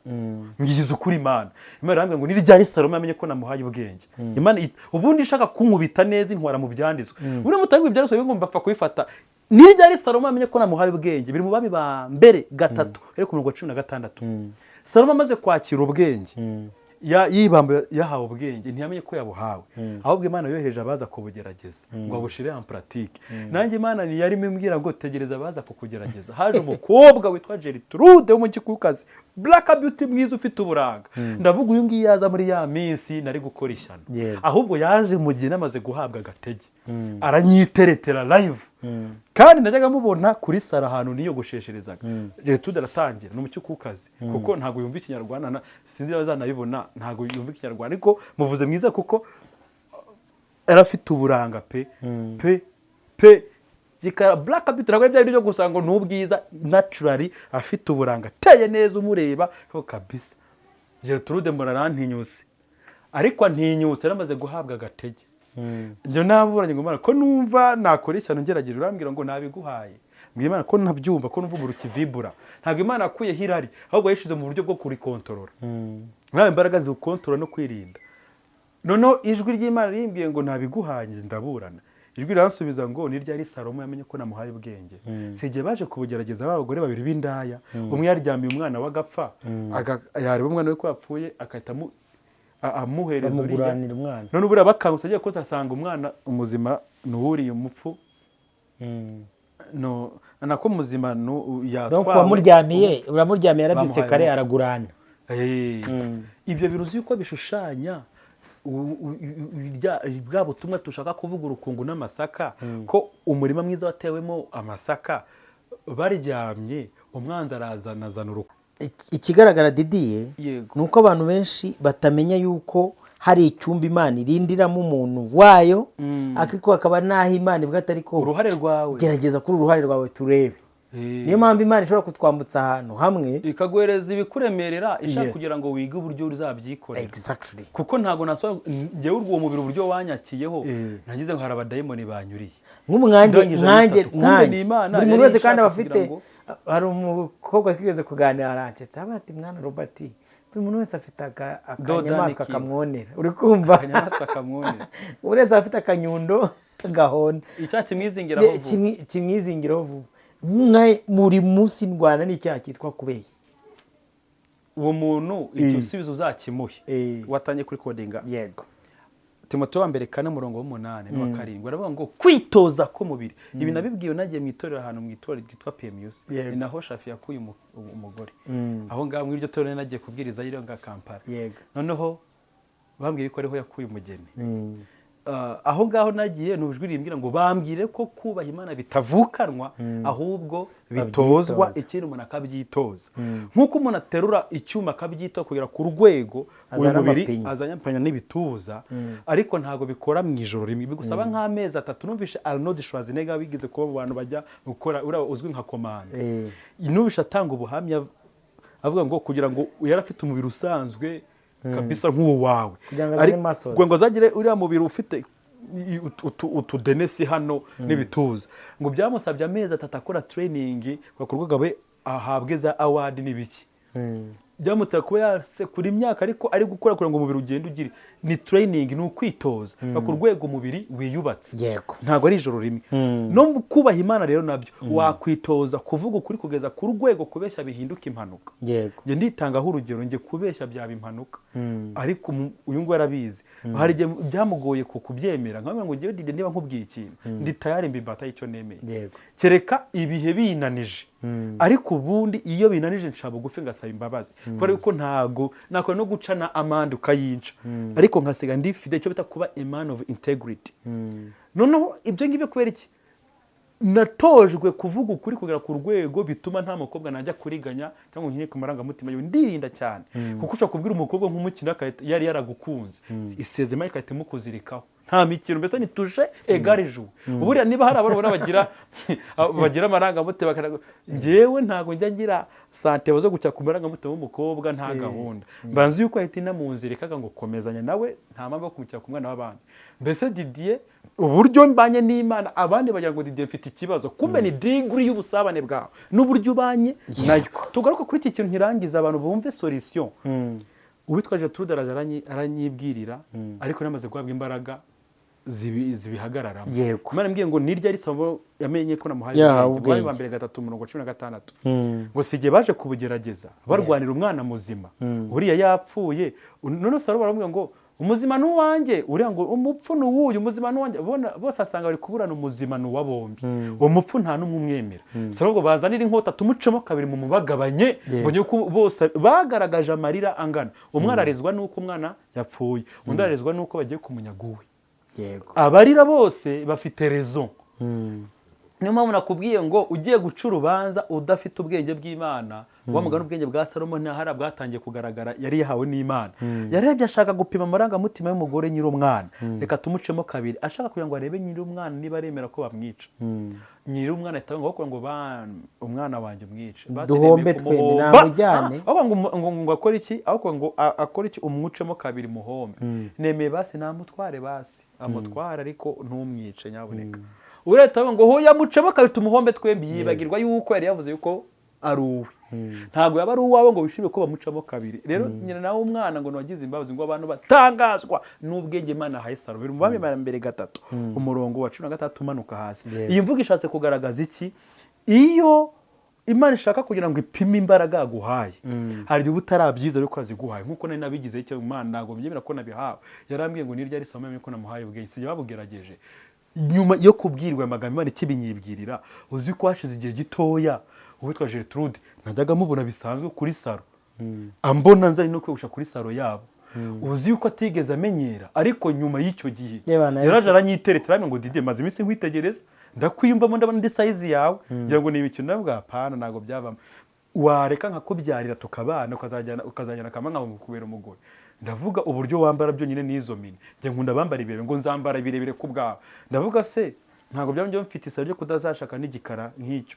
S2: Ngize ukuri Imana, Imana irambwira ngo ni ryari Salomo yamenye ko namuhaye ubwenge? Imana ubundi ishaka kunkubita neza intwara mu byanditswe. Buriya mutanga ibyanditswe ngo mbapfa kubifata. Ni ryari Salomo yamenye ko namuhaye ubwenge? Biri mu Bami ba Mbere 3, ariko ku murongo wa 16. Salomo amaze kwakira ubwenge, yibamba yahawe ubwenge, ntiyamenye ko yabuhawe, ahubwo Imana yohereje abaza kubugerageza ngo abushire en pratique. Nanjye Imana ntiyarimo imbwira ngo tegereza abaza kukugerageza. Haje umukobwa witwa Gertrude w'umukikukazi, black beauty, mwiza, ufite uburanga. Ndavuga uyu ngiyi yaza muri ya minsi nari gukora ishyano. Ahubwo yaje mu gihe namaze guhabwa agatege, aranyiteretera live, kandi najyaga mubona kuri sara ahantu niyogoshesherezaga. Gertrude aratangira, ni umukikukazi kuko ntabwo yumva ikinyarwanda, sinzi niba azanabibona, ntabwo yumva ikinyarwanda, ariko muvuze mwiza kuko yari afite uburanga pe pe pe, gikara, black beauty. Ntabwo ari bya bindi byo gusa ngo ni ubwiza naturally, afite uburanga, ateye neza, umureba ko kabisa. Gertrude mbona arantinyutse, ariko antinyutse yaramaze guhabwa agatege. Njye naburanye ngo Imana ko numva nakora ishyano ngerageje, urambwira ngo nabiguhaye. Mbwira Imana ko ntabyumva, ko numva umuriro ukivibura. Ntabwo Imana yakuyeho irari, ahubwo yayishyize mu buryo bwo kurikontorora, nawe imbaraga ziwukontorora no kwirinda. Noneho ijwi ry'Imana rimbwiye ngo nabiguhaye, ndaburana. Ijwi riransubiza ngo ni ryari Salomo yamenye ko namuhaye ubwenge? Si igihe baje kubugerageza ba bagore babiri b'indaya, umwe yaryamiye umwana we agapfa, yareba umwana we ko yapfuye agahita amuhereza uriya.
S1: Bamuguranira umwana.
S2: None buriya bakangutse agiye koza asanga umwana umuzima ni uwuriye umupfu, no nako muzima no
S1: Donc
S2: yatwawe.
S1: Uwamuryamiye, uramuryamiye yarabyutse
S2: Bamuhaye
S1: kare
S2: umupfu.
S1: aragurana.
S2: Ibyo bintu uzi yuko bishushanya bwa butumwa dushaka kuvuga, urukungu n'amasaka, ko umurima mwiza watewemo amasaka, baryamye umwanzi arazana azana urukungu.
S1: Ikigaragara Didiye,
S2: Yego.
S1: ni uko abantu benshi batamenya yuko hari icyumba Imana irindiramo umuntu wayo, ariko hakaba n'aho Imana ivuga atari ko
S2: uruhare rwawe.
S1: Gerageza kuri uruhare rwawe turebe. Niyo mpamvu Imana ishobora kutwambutsa ahantu hamwe,
S2: ikaguhereza ibikuremerera ishaka kugira ngo wige uburyo uzabyikorera. Kuko ntabwo nasobanura njyewe urwo mubiri uburyo wanyakiyeho, nagize ngo hari abadayimoni banyuriye.
S1: Nk'ubu nkanjye
S2: Ndangije
S1: nkanjye
S2: bitatu. Kumbe
S1: nkanjye
S2: ni Imana
S1: buri muntu
S2: yari
S1: wese kandi aba
S2: ishaka
S1: afite
S2: kugira ngo-
S1: Hari umukobwa twigeze kuganira aransetsa, avuga ati mwana Robert, buri muntu wese afite akanyamaswa
S2: Dodani
S1: kamwonera, uri kumva?
S2: Akanyamaswa kamwonera.
S1: Buri wese afite akanyundo gahonda.
S2: Icyaha kimwizingiraho vuba.
S1: Kimwizingiraho vuba. Buri munsi ndwana n'icyaha cyitwa kubeshya.
S2: Uwo muntu igisubizo uzakimuhe watangiye kuri kodinga.
S1: Yego.
S2: Timoteyo wa mbere 4 umurongo w'8 n'uwa 7 baravuga ngo kwitoza k'umubiri. Ibi nabibwiwe nagiye mu itorero, ahantu mu itorero ryitwa PMUC, ni naho Shafi yakuye umugore. Aho ngaho muri iryo torero nagiye kubwiriza yiri nga Kampala. Noneho bambwiye ko ariho yakuye umugeni. Aho ngaho nagiye nubijwi rimbwira ngo bambwire ko kubaha Imana bitavukanwa, ahubwo bitozwa, ikintu umuntu akabyitoza. Nk'uko umuntu aterura icyuma akabyitoza kugera ku rwego uyu mubiri azanye amapanya n'ibituza, ariko ntago bikora mu ijoro rimwe, bigusaba nk'amezi 3. Numvishe Arnold Schwarzenegger wigeze kuba mu bantu bajya gukora, uriya uzwi nka komanda, numvishe atanga ubuhamya avuga ngo kugira ngo yari afite umubiri usanzwe kabisa nk'uwo wawe, kugira ngo azagire uriya mubiri ufite utudenesi hano n'ibituza, ngo byamusabye amezi 3 akora training ku rwego we ahabwe za award n'ibiki. Byamutera kuba yasekura imyaka ariko ari gukora kugira ngo umubiri ugende ugire. Ni training, ni ukwitoza ku rwego umubiri wiyubatse. Ntabwo ari ijoro rimwe. No kubaha Imana rero nabyo wakwitoza kuvuga ukuri kugeza ku rwego kubeshya bihinduka impanuka. Njye nditangaho urugero, njye kubeshya byaba impanuka, ariko uyu nguyu arabizi. Hari igihe byamugoye kubyemera, nkamubwira ngo njyewe Dide niba nkubwiye ikintu ndi tayari mbimbata y'icyo nemeye, kereka ibihe binanije. Ariko ubundi iyo binanije nca bugufi ngasaba imbabazi, kubera yuko ntago nakora no gucana amande ukayinca, ariko nkasiga ndi fide, icyo bita kuba a man of integrity. Noneho ibyo ngibyo kubera iki natojwe kuvuga ukuri kugera ku rwego bituma nta mukobwa najya kuriganya cyangwa nkinye ku marangamutima yewe, ndirinda cyane. Kuko ushobora kubwira umukobwa nk'umukino yari yaragukunze, isezerano igahita imukuzirikaho, nta mikino, mbese ni tuje egare jour. Buriya niba hari abantu bagira amarangamutima, njyewe ntago njya ngira sante zo gucya ku marangamutima w'umukobwa, nta gahunda. Mbanza yuko ahita inamunzirikaga ngo komezanya nawe, nta mpamvu yo kumukira ku mwana w'abandi. Mbese Didier uburyo mbanye n'Imana, abandi bagira ngo Didier mfite ikibazo, kumbe ni degree y'ubusabane bwawe n'uburyo ubanye nayo. Tugaruka kuri iki kintu nkirangiza abantu bumve solution. Uwitwa Gertrude araza aranyibwirira, ariko namaze guhabwa imbaraga zibihagararamo. Imana imbwiye ngo niryo ari sabo yamenye ko namuhaye ubwenge. Wa mbere 3 umurongo 16. Ngo sige baje kubugerageza barwanira umwana muzima, uriya yapfuye. None Salomo baramubwira ngo umuzima n'uwanjye, uriya ngo umupfu n'uwuyu, umuzima n'uwanjye. Bose asanga bari kuburana umuzima n'uwa bombi, uwo mupfu nta n'umwe umwemera. Salomo bazanira inkota tumucemo kabiri mu mubagabanye, ngo nyuko bose bagaragaje amarira angana. Umwe ararizwa n'uko umwana yapfuye, undi ararizwa n'uko bagiye kumunyaga uwe. Abarira bose bafite raison. Niyo mpamvu nakubwiye ngo ugiye guca urubanza udafite ubwenge bw'Imana, wa mugani ubwenge bwa Salomo ntahara bwatangiye kugaragara, yari yahawe n'Imana. Yarebye ashaka gupima amarangamutima y'umugore nyiri umwana, reka tumucemo kabiri, ashaka kugira ngo arebe nyiri umwana niba aremera ko bamwica. Nyiri umwana ahita avuga ngo umwana wanjye umwice,
S1: duhombe twembi namujyane,
S2: aho ngo akore iki, aho ngo akore iki, umwucemo kabiri muhombe. Nemeye basi namutware, basi amutware ariko ntumwice nyaboneka. Ureta ngo hoya mucemo kabiri tumuhombe twembi, yibagirwa yuko yari yavuze yuko ari uwe. Ntago yaba ari uwawe ngo wishime ko bamucamo kabiri. Rero nyina nawe umwana ngo nagize imbabazi, ngo abantu batangazwa n'ubwenge Imana ahaye Salomo. Mu bami ba mbere 3 umurongo wa 13 umanuka hasi. Iyi mvugo ishatse kugaragaza iki? Iyo Imana ishaka kugira ngo ipime imbaraga yaguhaye, hari igihe utarabyiza ariko aziguhaye. Nkuko nari nabigize icyo Imana ntago mbyemera ko nabihawe, yarambwiye ngo niryo ari Salomo ko namuhaye ubwenge, sijya babugerageje. Nyuma yo kubwirwa amagambo Imana ikibinyibwirira, uzi ko hashize igihe gitoya uwitwa Gertrude najyaga mubona bisanzwe kuri saro, ambona nzari no kwegusha kuri saro yabo, uzi yuko atigeze amenyera. Ariko nyuma y'icyo gihe yaraje aranyiteretera ngo Didier maze iminsi nkwitegereza, ndakwiyumvamo, ndabona ndi size yawe, ngira ngo ni imikino. Ndavuga apana, ntago byavamo, wareka nkakubyarira tukabana, ukazajyana akamanga kubera umugore. Ndavuga uburyo wambara byonyine n'izo mini, njye nkunda bambara ibirebire, ngo nzambara ibirebire ku bwawe. Ndavuga se ntabwo byaba mfite isaba ryo kudazashaka n'igikara nk'icyo,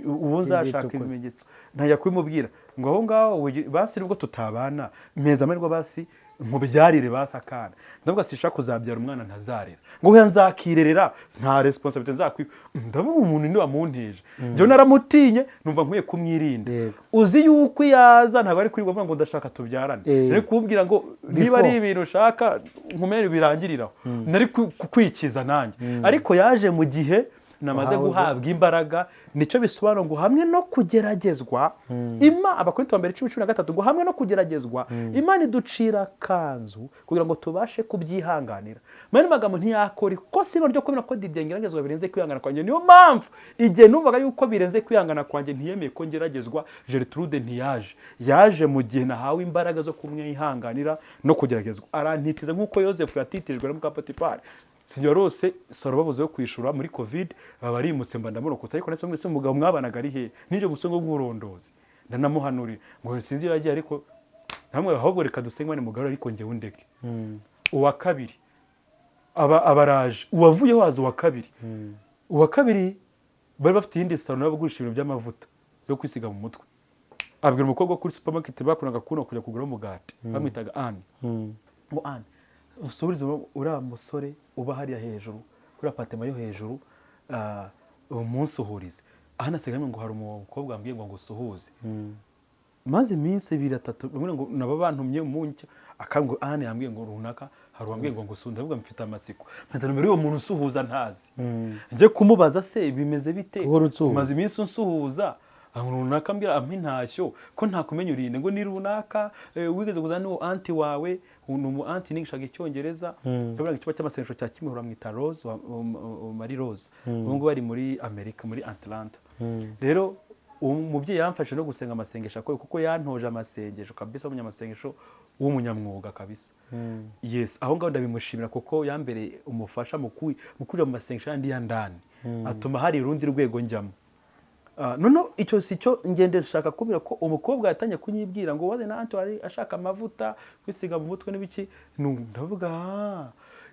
S2: ubu nzashaka ibimenyetso. Ntajya kubimubwira ngo aho ngaho basi nubwo tutabana meza amahirwe basi nkubyarire basi akana. Ndavuga sishaka kuzabyara umwana ntazarera, ngo hoya nzakirerera, nta responsibility nzakwiba. Ndavuga umuntu ni wamunteje, njye naramutinye numva nkwiye kumwirinda. Uzi yuko yaza ntabwo ari kuri ngo ndashaka tubyarane, nari kubwira ngo niba ari ibintu ushaka nkumere birangiriraho, nari kukwikiza nanjye. Ariko yaje mu gihe Namaze
S1: Wahawe
S2: guhabwa imbaraga. Nicyo bisobanura ngo hamwe no kugeragezwa ima Abakorinto ba mbere 10:13 ngo hamwe no kugeragezwa Imana iducira akanzu kugira ngo tubashe kubyihanganira. Mu yandi magambo, ntiyakora ikosa ibara ryo kubera ko Didier ngeragezwa birenze kwihangana kwanjye. Niyo mpamvu igihe numvaga yuko birenze kwihangana kwanjye, ntiyemeye ko ngeragezwa. Gertrude ntiyaje, yaje mu gihe nahawe imbaraga zo kumwihanganira no kugeragezwa. Arantitiza nk'uko Yosefu yatitijwe na muka Potifari. Sinyorose saro babuze yo kwishura muri COVID, baba barimutse, mba ndamurokotse. Ariko nese mwese umugabo mwabanaga ari he? N'ibyo musongo bw'uburondozi ndanamuhanurira ngo sinzi iyo yagiye, ariko namwe ahubwo reka dusenge Imana mugarure, ariko njyewe undeke. Uwa kabiri aba abaraje, uwavuyeho haza uwa kabiri. Uwa kabiri bari bafite iyindi saro nabo bagurisha ibintu by'amavuta yo kwisiga mu mutwe. Abwira umukobwa wo kuri supermarket bakundaga kubona kujya kugura umugati, bamwitaga Anne, ngo Anne, usubirize uriya musore uba hariya hejuru kuri appartement yo hejuru, umunsuhurize. Ahana asigaye ngo hari umukobwa wambwiye ngo ngusuhuze. Maze iminsi ibiri atatu bamwe ngo nabo bantumye munjya akambwo Anne yambwiye ngo runaka hari uwambwiye ngo ngusuhuze. Ndavuga mfite amatsiko, mfite nomero y'uwo muntu usuhuza ntazi, njye kumubaza se bimeze bite?
S1: Uhora unsuhuza.
S2: Maze iminsi unsuhuza aho runaka ambwira ampa intashyo ko ntakumenya urinde ngo ni runaka, wigeze kuzana n'uwo aunty wawe, ni umu aunty nigishaga icyongereza. Yabonaga icyumba cy'amasengesho cya Kimihurura, mwita Rose Marie Rose. Ubu ngubu ari muri Amerika, muri Atlanta. Rero uwo mubyeyi yamfashe no gusenga amasengesho akoye, kuko yantoje amasengesho kabisa, w'umunyamasengesho w'umunyamwuga kabisa. Yes, aho ngaho ndabimushimira kuko yambereye umufasha mu kwinjira mu masengesho yandi ya ndani, atuma hari urundi rwego njyamo. Noneho icyo si cyo ngende nshaka kubwira ko umukobwa yatangiye kunyibwira ngo waze na aunty wari ashaka amavuta kwisiga mu mutwe n'ibiki. Ndavuga,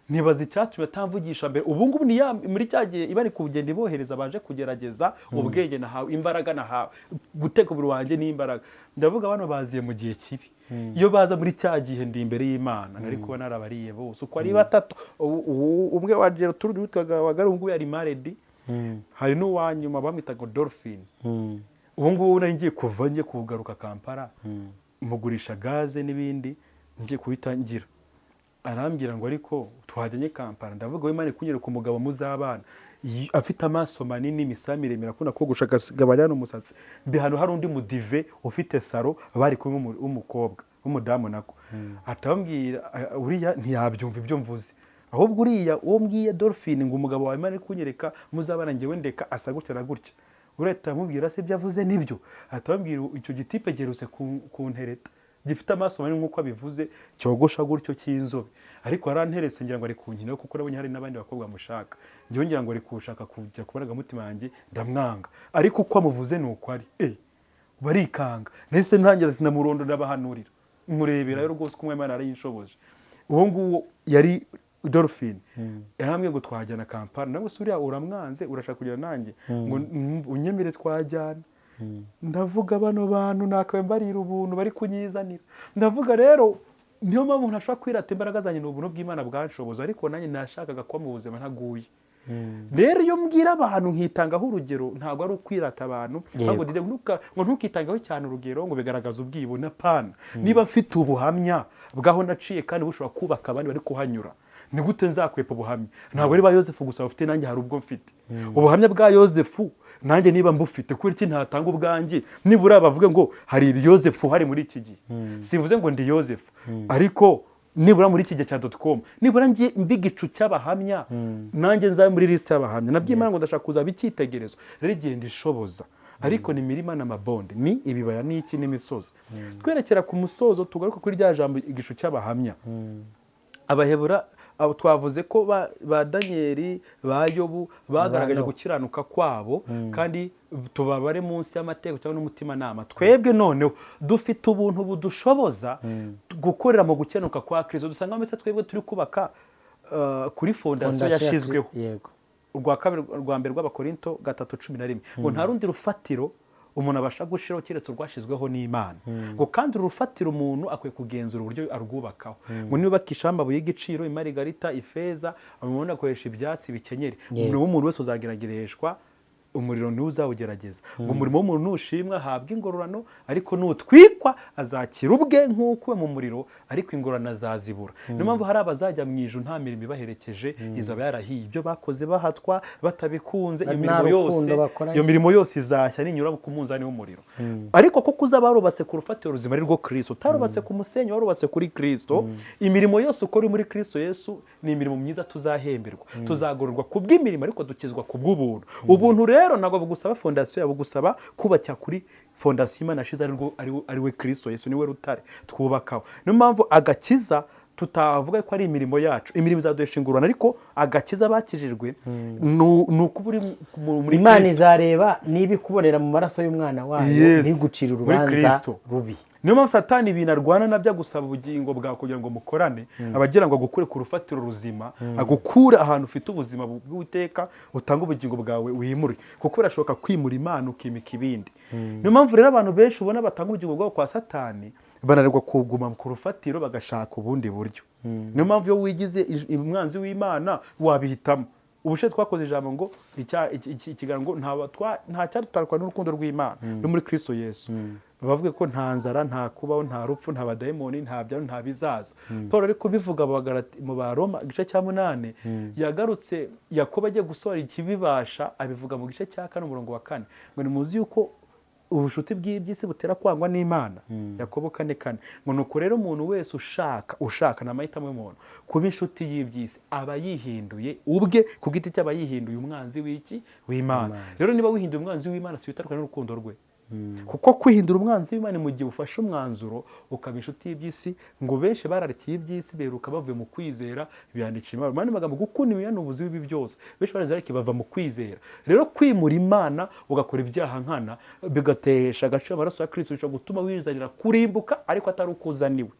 S2: nibaza icyatumye atamvugisha mbere. Ubu ngubu ni ya muri cya gihe iba ari kugenda ibohereza baje kugerageza ubwenge nahawe, imbaraga nahawe, guteka umubiri wanjye n'imbaraga. Ndavuga bano baziye mu gihe kibi. Iyo baza muri cya gihe ndi imbere y'Imana, nari kuba narabariye bose uko ari batatu. Umwe wa Gertrude witwaga Wagarungu yari married. Hari n'uwanyuma bamwitaga Dolphin. Ubu ngubu nari ngiye kuva, ngiye kugaruka Kampala, mugurisha gaze n'ibindi, ngiye kuhita ngira arambwira ngo ariko twajyanye Kampala. Ndavuga we Imana kunyereka umugabo muzabana afite amaso manini, imisaya miremire, akunda kogosha akagabanya n'umusatsi. Mbi hano hari undi mudive ufite saro bari kumwe w'umukobwa w'umudamu nako atambwira, uriya ntiyabyumva ibyo mvuze, ahubwo uriya uwo mbwiye Dolphin ngo umugabo wawe Imana iri kunyereka muzabana, njyewe ndeka asa gutya na gutya. Urahita amubwira se ibyo avuze nibyo? Ahita amubwira icyo gitipe giherutse kuntereta gifite amaso manini nk'uko abivuze, cyogosha gutyo, cy'inzobe, ariko yaranteretse ngira ngo ari kunkina, kuko nabonye hari n'abandi bakobwa bamushaka. Njyewe ngira ngo ari kushaka kujya ku marangamutima yanjye, ndamwanga, ariko uko amuvuze ni uko ari barikanga. Nahise ntangira namurondo, ndabahanurira, murebera rwose uko Umwami yarayinshoboje. Uwo nguwo yari Dolphin, yarambwiye ngo twajyana Kampala. Nawe se uriya uramwanze, urashaka kujyana nanjye ngo unyemere twajyana. Ndavuga bano bantu nakabaye mbarira ubuntu bari kunyizanira. Ndavuga rero niyo mpamvu ntashobora kwirata imbaraga zanjye, ni ubuntu bw'Imana bwanshoboza, ariko nanjye nashakaga kuba mu buzima ntaguye. Rero iyo mbwira abantu nkitangaho urugero, ntabwo ari ukwirata abantu. Ahubwo Dide, ngo ntukitangeho cyane urugero ngo bigaragaza ubwibone. Apana, niba mfite ubuhamya bw'aho naciye kandi bushobora kubaka abandi bari kuhanyura, ni gute nzakwepa ubuhamya? Ntabwo ari ba Yosefu gusa bafite, nanjye hari ubwo mfite. Ubuhamya bwa Yosefu nanjye niba mbufite, kubera iki ntatanga ubwanjye? Nibura bavuge ngo hari Yosefu hari muri iki gihe. Simvuze ngo ndi Yosefu, ariko nibura muri iki gihe cya .com, nibura ngiye mbiga igicu cy'abahamya, nanjye nzabe muri lisite y'abahamya. Nabyo Imana ngo ndashaka kuzaba icyitegererezo. Rero igenda ishoboza, ariko ni imirima n'amabonde, ni ibibaya n'iki n'imisozi. Twerekera ku musozo, tugaruka kuri rya jambo igicu cy'abahamya. Abahebura abo twavuze ko ba Daniyeli, ba Yobu bagaragaje
S1: Nowa.
S2: gukiranuka kwabo, kandi tubabare munsi y'amategeko cyangwa n'umutimanama. Twebwe noneho dufite ubuntu budushoboza gukorera mu gukiranuka kwa Kristo. Dusanga mbese twebwe turi kubaka kuri fondasiyo
S1: Fondasiyo ya
S2: yashyizweho. Urwa kabiri, rwa mbere rw'Abakorinto 3:11 ngo nta rundi rufatiro umuntu abasha gushiraho keretse urwashyizweho n'Imana, ngo kandi uru rufatiro umuntu akwiye kugenzura uburyo arwubakaho, ngo niyubakishaho amabuye y'igiciro, imarigarita, ifeza, umuntu akoresha ibyatsi bikenyeri, umurimo w'umuntu wese uzageragereshwa. Umuriro ntuzawugerageza. Ngo umurimo w'umuntu nushimwa ahabwa ingororano, ariko nutwikwa azakira ubwe nk'uko mu muriro, ariko ingororano azazibura. Niyo mpamvu hari abazajya mu ijuru nta mirimo ibaherekeje, izaba yarahiye ibyo bakoze bahatwa batabikunze. Iyo
S1: Nta
S2: mirimo yose,
S1: rukundo bakoranye.
S2: iyo mirimo yose izashya ninyura ku munzani w'umuriro. Ariko kuko uzaba warubatse ku rufatiro ruzima ari rwo Kristo, utarubatse ku musenyi, warubatse kuri Kristo, imirimo yose ukora uri muri Kristo Yesu ni imirimo myiza tuzahemberwa. Tuzagororwa ku bw'imirimo, ariko dukizwa ku bw'ubuntu. Ubuntu rero ntabwo bugusaba fondasiyo, bugusaba kubakira kuri fondasiyo Imana yashize, ari we Kristo Yesu, niwe rutare twubakaho. Niyo mpamvu agakiza tutavuga ko ari imirimo yacu. Imirimo izaduhesha ingororano, ariko agakiza bakijijwe ni ukuba uri muri
S1: Imana
S2: Kristo.
S1: izareba niba ikubonera mu maraso y'umwana wayo,
S2: Yes.
S1: ntigucire
S2: Muri
S1: urubanza
S2: Kristo.
S1: rubi.
S2: Niyo mpamvu Satani ibintu arwana nabyo agusaba ubugingo bwawe kugira ngo mukorane, aba agira ngo agukure ku rufatiro ruzima, agukure ahantu ufite ubuzima bw'Uwiteka, utange ubugingo bwawe wimure, kuko birashoboka kwimura Imana ukimika ibindi. Niyo mpamvu rero abantu benshi ubona batanga ubugingo bwabo kwa Satani bananirwa kuguma ku rufatiro, bagashaka ubundi buryo. Niyo mpamvu iyo wigize umwanzi w'Imana wabihitamo. Ubushize twakoze ijambo ngo ikiganiro ngo nta cyadutandukanya n'urukundo rw'Imana no muri Kristo Yesu. Bavuga ko nta nzara, nta kubaho, nta rupfu, nta badayimoni, nta byaro, nta bizaza. Paul ari kubivuga mu Baroma igice cya 8, yagarutse Yakobo agiye gusohora ikibibasha, abivuga mu gice cya 4 umurongo wa 4, ngo nimuzi yuko ubushuti bw'iby'isi butera kwangwa n'Imana. Yakobo 4:4, ngo nuko rero umuntu wese ushaka, ni amahitamo y'umuntu, kuba inshuti y'iby'isi aba yihinduye ubwe ku giti cye, aba yihinduye umwanzi w'iki? W'Imana. Rero niba wihinduye umwanzi w'Imana, si witandukanye n'urukundo rwe, kuko kwihindura umwanzi w'Imana mu gihe ufashe umwanzuro ukaba inshuti y'iby'isi, ngo benshi bararikiye iby'isi beruka bavuye mu kwizera, biyandikira Imana. Mu yandi magambo, gukunda imibonano ni ubuzi bw'ibi byose. Benshi barazirarikiye bava mu kwizera. Rero kwimura Imana ugakora ibyaha nkana bigatesha agaciro amaraso ya Kristo, bishobora gutuma wizanira kurimbuka, ariko atari uko uzaniwe.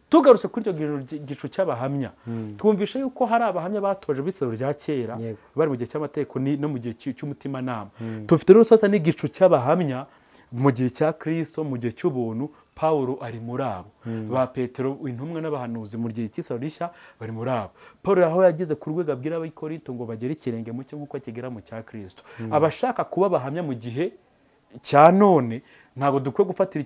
S2: Tugarutse kuri icyo gicu cy'abahamya, twumvishe yuko hari abahamya batoje b'isezerano rya kera, bari mu gihe cy'amategeko no mu gihe cy'umutimanama. Dufite rero sasa n'igicu cy'abahamya mu gihe cya Kristo, mu gihe cy'ubuntu. Pawulo ari muri abo, ba Petero intumwa n'abahanuzi mu gihe cy'isezerano rishya bari muri abo. Paul aho yageze ku rwego abwira Abikorinto ngo bagere ikirenge mu cye nk'uko kigera mu cya Kristo. Abashaka kuba abahamya mu gihe cya none, ntabwo dukwiye gufatira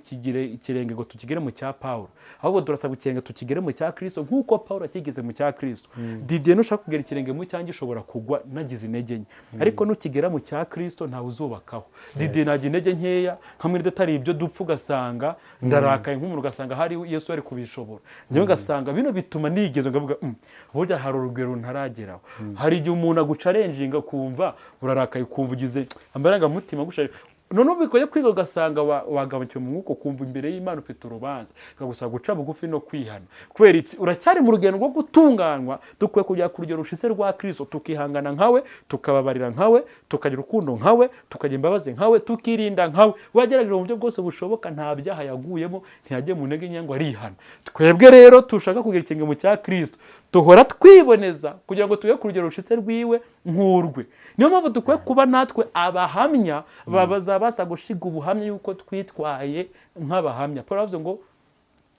S2: ikirenge ngo tukigere mu cya Pawulo, ahubwo turasabwa ikirenge tukigere mu cya Kristo nk'uko Pawulo akigeze mu cya Kristo. Didier, nushaka kugera ikirenge mu cyanjye ushobora kugwa nagize intege nke, ariko nukigera mu cya Kristo ntawe uzubakaho. Didier nagira intege nkeya nka mwene atari ibyo dupfa, ugasanga ndarakaye nk'umuntu, ugasanga hari Yesu ari kubishobora, njyewe ugasanga bino bituma nigeze ngavuga, burya hari urugero ntarageraho. Hari igihe umuntu agucarenjinga ukumva urarakaye, ukumva ugize amarangamutima agushaje, noneho bikoye kwiga ugasanga wagabanukiwe mu mwuka, ukumva imbere y'Imana ufite urubanza, bikagusaba guca bugufi no kwihana. Kubera iki? Uracyari mu rugendo rwo gutunganywa. Dukwiye kujya ku rugero rushize rwa Kristo, tukihangana nkawe, tukababarira nkawe, tukagira urukundo nkawe, tukagira imbabazi nkawe, tukirinda nkawe. Wagerageje mu buryo bwose bushoboka, nta byaha yaguyemo, ntiyagiye mu ntege nke ngo arihana. Twebwe rero tushaka kugira ikirenge mu cya Kristo, duhora twiboneza kugira ngo tujye ku rugero rushize rwiwe nk'urwe. Niyo mpamvu dukwiye kuba natwe abahamya bazabasha gushiga ubuhamya yuko twitwaye nk'abahamya. Paul aravuze ngo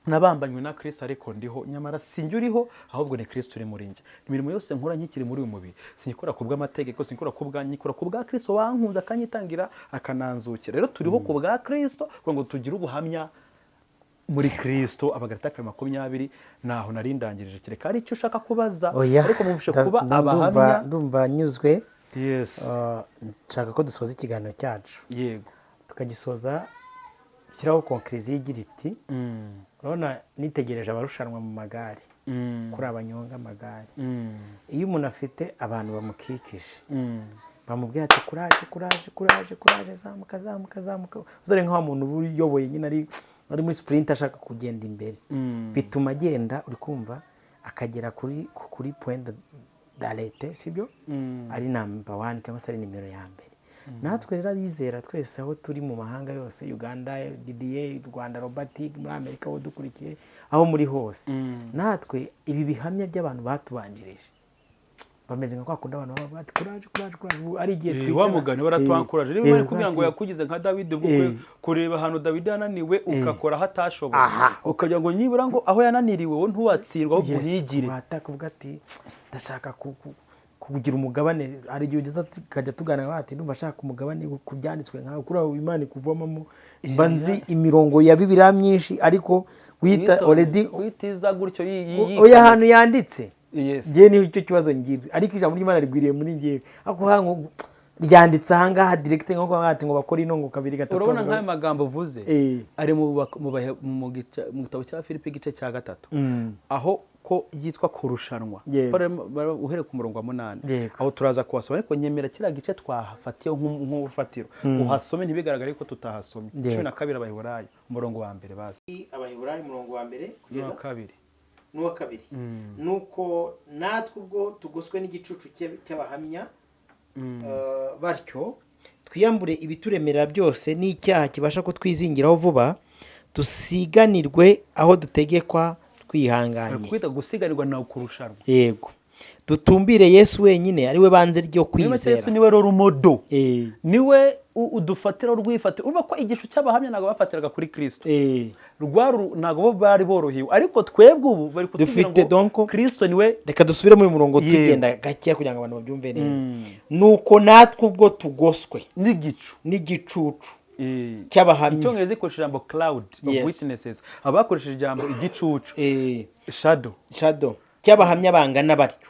S2: nabambanywe na Kristo, ariko ndiho, nyamara sinjye uriho, ahubwo ni Kristo uri muri njye. Imirimo yose nkora nkikiri muri uyu mubiri, sinyikora ku bw'amategeko, sinyikora ku bwanjye, nyikora ku bwa Kristo wankunze akanyitangira akananzukira. Rero turiho ku bwa Kristo kugira ngo tugire ubuhamya muri Kristo. Abagalata 2:20, naho nari ndangirije, kereka hari icyo ushaka kubaza.
S1: Oya,
S2: Ariko mubashe kuba abahamya.
S1: Ndumva nyuzwe.
S2: Yes.
S1: Nshaka ko dusoza ikiganiro cyacu, tukagisoza shyiraho conclusion igira iti: urabona nitegereje abarushanwa mu magare, kuri abanyonga amagare, iyo umuntu afite abantu bamukikije bamubwira ati "Courage, courage, courage, courage, zamuka, zamuka, zamuka", uzare nka wa muntu uba uyoboye nyine ari muri sprint ashaka kugenda imbere, bituma agenda, uri kumva, akagera kuri point d'arrêt, sibyo? Ari number one cyangwa se ari nimero ya mbere. Natwe rero abizera twese aho turi mu mahanga yose, Uganda Didier, Rwanda Robert, muri Amerika aho dukurikiye, aho muri hose, natwe ibi bihamya by'abantu batubanjirije bameze nka kwa kundi abantu bavuga ati "Courage, courage, courage", ubu ari igihe
S2: Wa mugani baratwankuraje niba bari kubwira ngo
S1: bati-
S2: yakugize nka Dawidi, ubwo kureba ahantu Dawidi yananiwe ugakora aho atashoboye,
S1: Aha.
S2: ukagira ngo nibura ngo aho yananiriwe wowe ntiwatsindwa, ahubwo
S1: Yes,
S2: uhigire.
S1: wata kuvuga ati ndashaka Kugira umugabane, hari igihe ugeza tukajya tuganira ati ndumva ashaka umugabane ku byanditswe nkawe, kuri aho Imana ikuvomamo. Mba nzi imirongo ya Bibiliya myinshi, ariko guhita already
S2: guhitiza gutyo
S1: oya, ahantu yanditse.
S2: Yes.
S1: Njyewe niho icyo kibazo ngira, ariko ijambo ry'Imana rigwiriye muri njyewe, ariko hano ryanditse ahangaha direct, nko kuvuga ati ngo bakore ino ngo kabiri gatatu.
S2: Urabona nk'ayo magambo uvuze ari mu gitabo cya Filipi igice cya 3, aho ko yitwa kurushanwa. Uhereye ku murongo wa 8, aho turaza kuhasoma, ariko nyemera kiriya gice twahafatiyeho nk'urufatiro uhasome, ntibigaragare ko tutahasomye. 12 Abaheburayo umurongo wa 1 bazi.
S1: Abaheburayo umurongo wa 1 kugeza
S2: n'uwa 2.
S1: N'uwa 2. Nuko natwe ubwo tugoswe n'igicucu cy'abahamya batyo, twiyambure ibituremera byose n'icyaha kibasha kutwizingiraho vuba, dusiganirwe aho dutegekwa twihanganye.
S2: Kwita gusiganirwa na kurushanwa.
S1: Yego, dutumbire Yesu wenyine ari we banze ryo
S2: Niba
S1: kwizera.
S2: Yesu niwe role model, niwe udufatira urwifatiro. Urumva ko igicu cy'abahamya ntabwo bafatiraga kuri Kristo, ntabwo bo bari borohewe, ariko twebwe ubu bari kutubwira
S1: Dufite
S2: ngo Kristo niwe.
S1: Reka dusubire muri uyu murongo, tugenda gakeya kugira ngo abantu babyumve neza. Nuko natwe ubwo tugoswe
S2: n'igicu
S1: n'igicucu cy'abahamya.
S2: Icyongereza ikoresha ijambo cloud of witnesses, abakoresheje ijambo igicucu, shadow.
S1: Shadow cy'abahamya bangana batyo,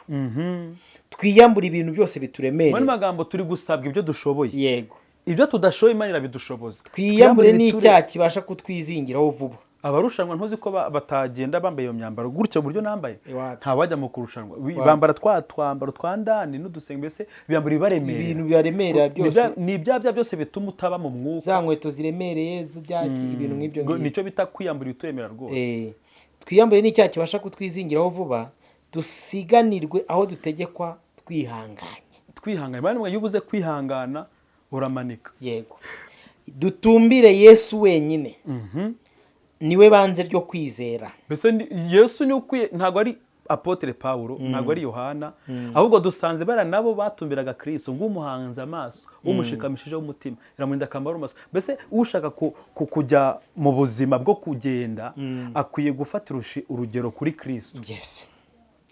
S1: twiyambura ibintu byose bituremereye.
S2: Mu magambo, turi gusabwa ibyo dushoboye. Ibyo tudashoboye Imana irabidushoboza.
S1: Twiyambure
S2: Twiyambure
S1: n'icyaha kibasha kutwizingiraho vuba.
S2: Abarushanwa ntuzi ko batagenda bambaye iyo myambaro gutyo, uburyo nambaye?
S1: Iwacu.
S2: Ntawajya mu kurushanwa.
S1: Iwacu.
S2: Bambara twa twambaro twa ndani n'udusenge, mbese biyambara ibibaremera.
S1: Ibintu bibaremera
S2: Ni
S1: byose.
S2: Ni bya byose bituma utaba mu mwuka.
S1: Za nkweto ziremereye z'ibyaki, ibintu nk'ibyo
S2: Ngo
S1: ngibyo.
S2: Nicyo bita kwiyambura ibituremera rwose.
S1: Twiyambure n'icyaha kibasha kutwizingiraho vuba, dusiganirwe aho dutegekwa twihanganye.
S2: Twihangana. Imana, iyo ubuze kwihangana uramanika.
S1: Yego, dutumbire Yesu wenyine, niwe banze ryo kwizera.
S2: Mbese Yesu ni ukwiye, ntabwo ari apôtre Pawulo, ntabwo ari Yohana, ahubwo dusanze bariya nabo batumbiraga Kristo ng'umuhanze amaso, umushikamishijeho umutima, iramurinda akamaro maso. Mbese ushaka kujya mu buzima bwo kugenda akwiye gufata urugero kuri Kristo.
S1: Yes,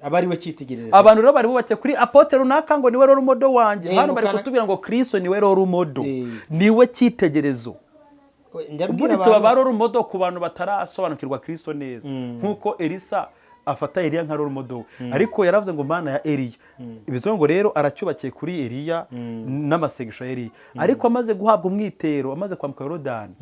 S1: aba ari we cyitegererezo.
S2: Abantu rero bari bubatse kuri apôtre runaka ngo niwe role model wanjye. Hano bari kutubwira ngo Kristo niwe role model, niwe cyitegererezo.
S1: Ndabwira
S2: Ubundi tuba
S1: abantu
S2: ba role model ku bantu batarasobanukirwa Kristo neza, nk'uko Elisa afata Eliya nka role model we, ariko yaravuze ngo Mana ya Eliya, bivuze ngo rero aracyubakiye kuri Eliya n'amasengesho ya Eliya. Ariko amaze guhabwa umwitero, amaze kwambuka Yorodani,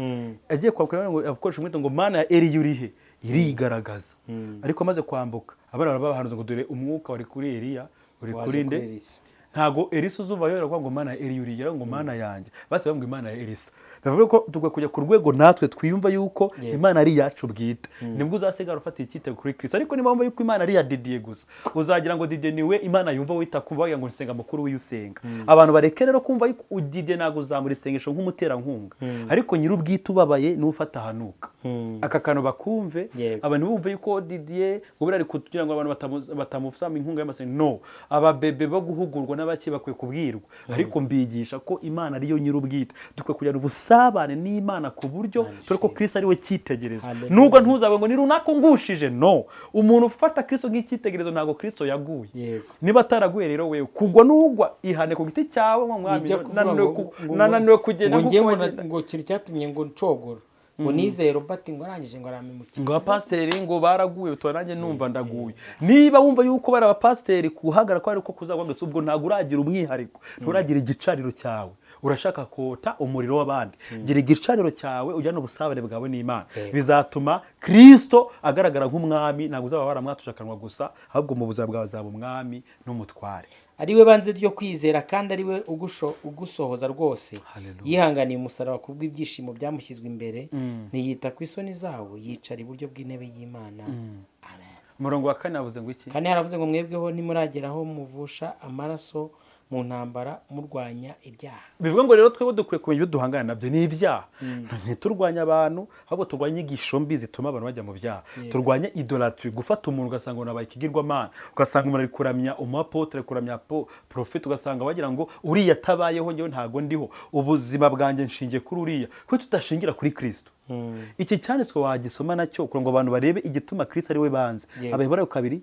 S2: agiye kwambuka Yorodani ngo akoresha umwitero ngo Mana ya Eliya uri he, irigaragaza. Ariko amaze kwambuka, abana barabahanuza ngo dore umwuka wari kuri Eliya uri
S1: Waje
S2: kuri nde?
S1: kuri Elisa.
S2: Ntago Elisa uzuva yera ngo Mana ya Eliya uriya, ngo Mana yanjye, basi bavuga ngo Imana ya Elisa. Bivuga ko tugomba kujya ku rwego natwe twiyumva yuko Imana ari iyacu bwite, nibwo uzasigara ufata icyitego kuri Kristo. Ariko niba wumva yuko Imana ari iya Didier gusa, uzagira ngo Didier niwe Imana yumva, wita kumva wagira ngo nsenga mukuru w'iyo usenga. Abantu bareke rero kumva yuko Didier ntabwo uzamura isengesho nk'umuterankunga, ariko nyir'ubwite ubabaye niwe ufata ahanuka. Aka kantu bakumve. Abantu bumve yuko Didier ngo buriya ari kugira ngo abantu batamusaba inkunga y'amasengesho. No ababebe bo guhugurwa n'abake bakwiye kubwirwa, ariko mbigisha ko Imana ariyo nyir'ubwite. Dukwiye kugirana ubusabane n'Imana ku buryo dore ko Kristo ari we cyitegererezo.
S1: Hallelujah.
S2: Nubwo ntuzabe ngo ni runaka ungushije. No umuntu ufata Kristo nk'icyitegererezo, ntabwo Kristo yaguye. Niba ataraguye rero, wewe kugwa nugwa ihane ku giti cyawe ngo mwami,
S1: Bijya kuvuga
S2: nananiwe nananiwe kugenda
S1: ngo ngiye
S2: nk'uko
S1: ngo
S2: wagenda.
S1: Ngo ikintu cyatumye ngo ncogora, ngo nizeye Robert, ngo arangije ngo arampemukira.
S2: Ngo abapasiteri ngo baraguye, bituma nanjye numva ndaguye. Niba wumva yuko bari abapasiteri kuhagarara ko ari uko kuzagwa, ubwo ntabwo uragira umwihariko, nturagira igicaniro cyawe, urashaka kota umuriro w'abandi. Gira igicaniro cyawe, ujyane ubusabane bwawe n'Imana. Bizatuma Kristo agaragara nk'umwami. Ntabwo uzaba waramwatuje akanwa gusa, ahubwo mu buzima bwawe azaba umwami n'umutware.
S1: Ari we banze ryo kwizera, kandi ari we ugusohoza rwose.
S2: Hallelujah.
S1: Yihanganiye umusaraba kubw'ibyishimo byamushyizwe imbere, ntiyita ku isoni zawo, yicara iburyo bw'intebe y'Imana. Amen.
S2: Umurongo wa 4 yavuze ngo iki?
S1: Kandi haravuze ngo mwebweho ntimurageraho muvusha amaraso mu ntambara murwanya ibyaha.
S2: Bivuga ngo rero twebwe dukwiye kumenya ibyo duhangana nabyo ni ibyaha. Ntiturwanye abantu, ahubwo turwanye inyigisho mbi zituma abantu bajya mu byaha. Turwanye idolâtrie, gufata umuntu ugasanga umuntu abaye ikigirwamana, ugasanga umuntu ari kuramya umuapôtre, ari kuramya prophète, ugasanga wagira ngo uriya atabayeho njyewe ntago ndiho, ubuzima bwanjye nshingiye kuri uriya, kuko tudashingira kuri Kristo. Iki cyanditswe wagisoma nacyo kugira ngo abantu barebe igituma Kristo ari we banze. Abaheburayo 2.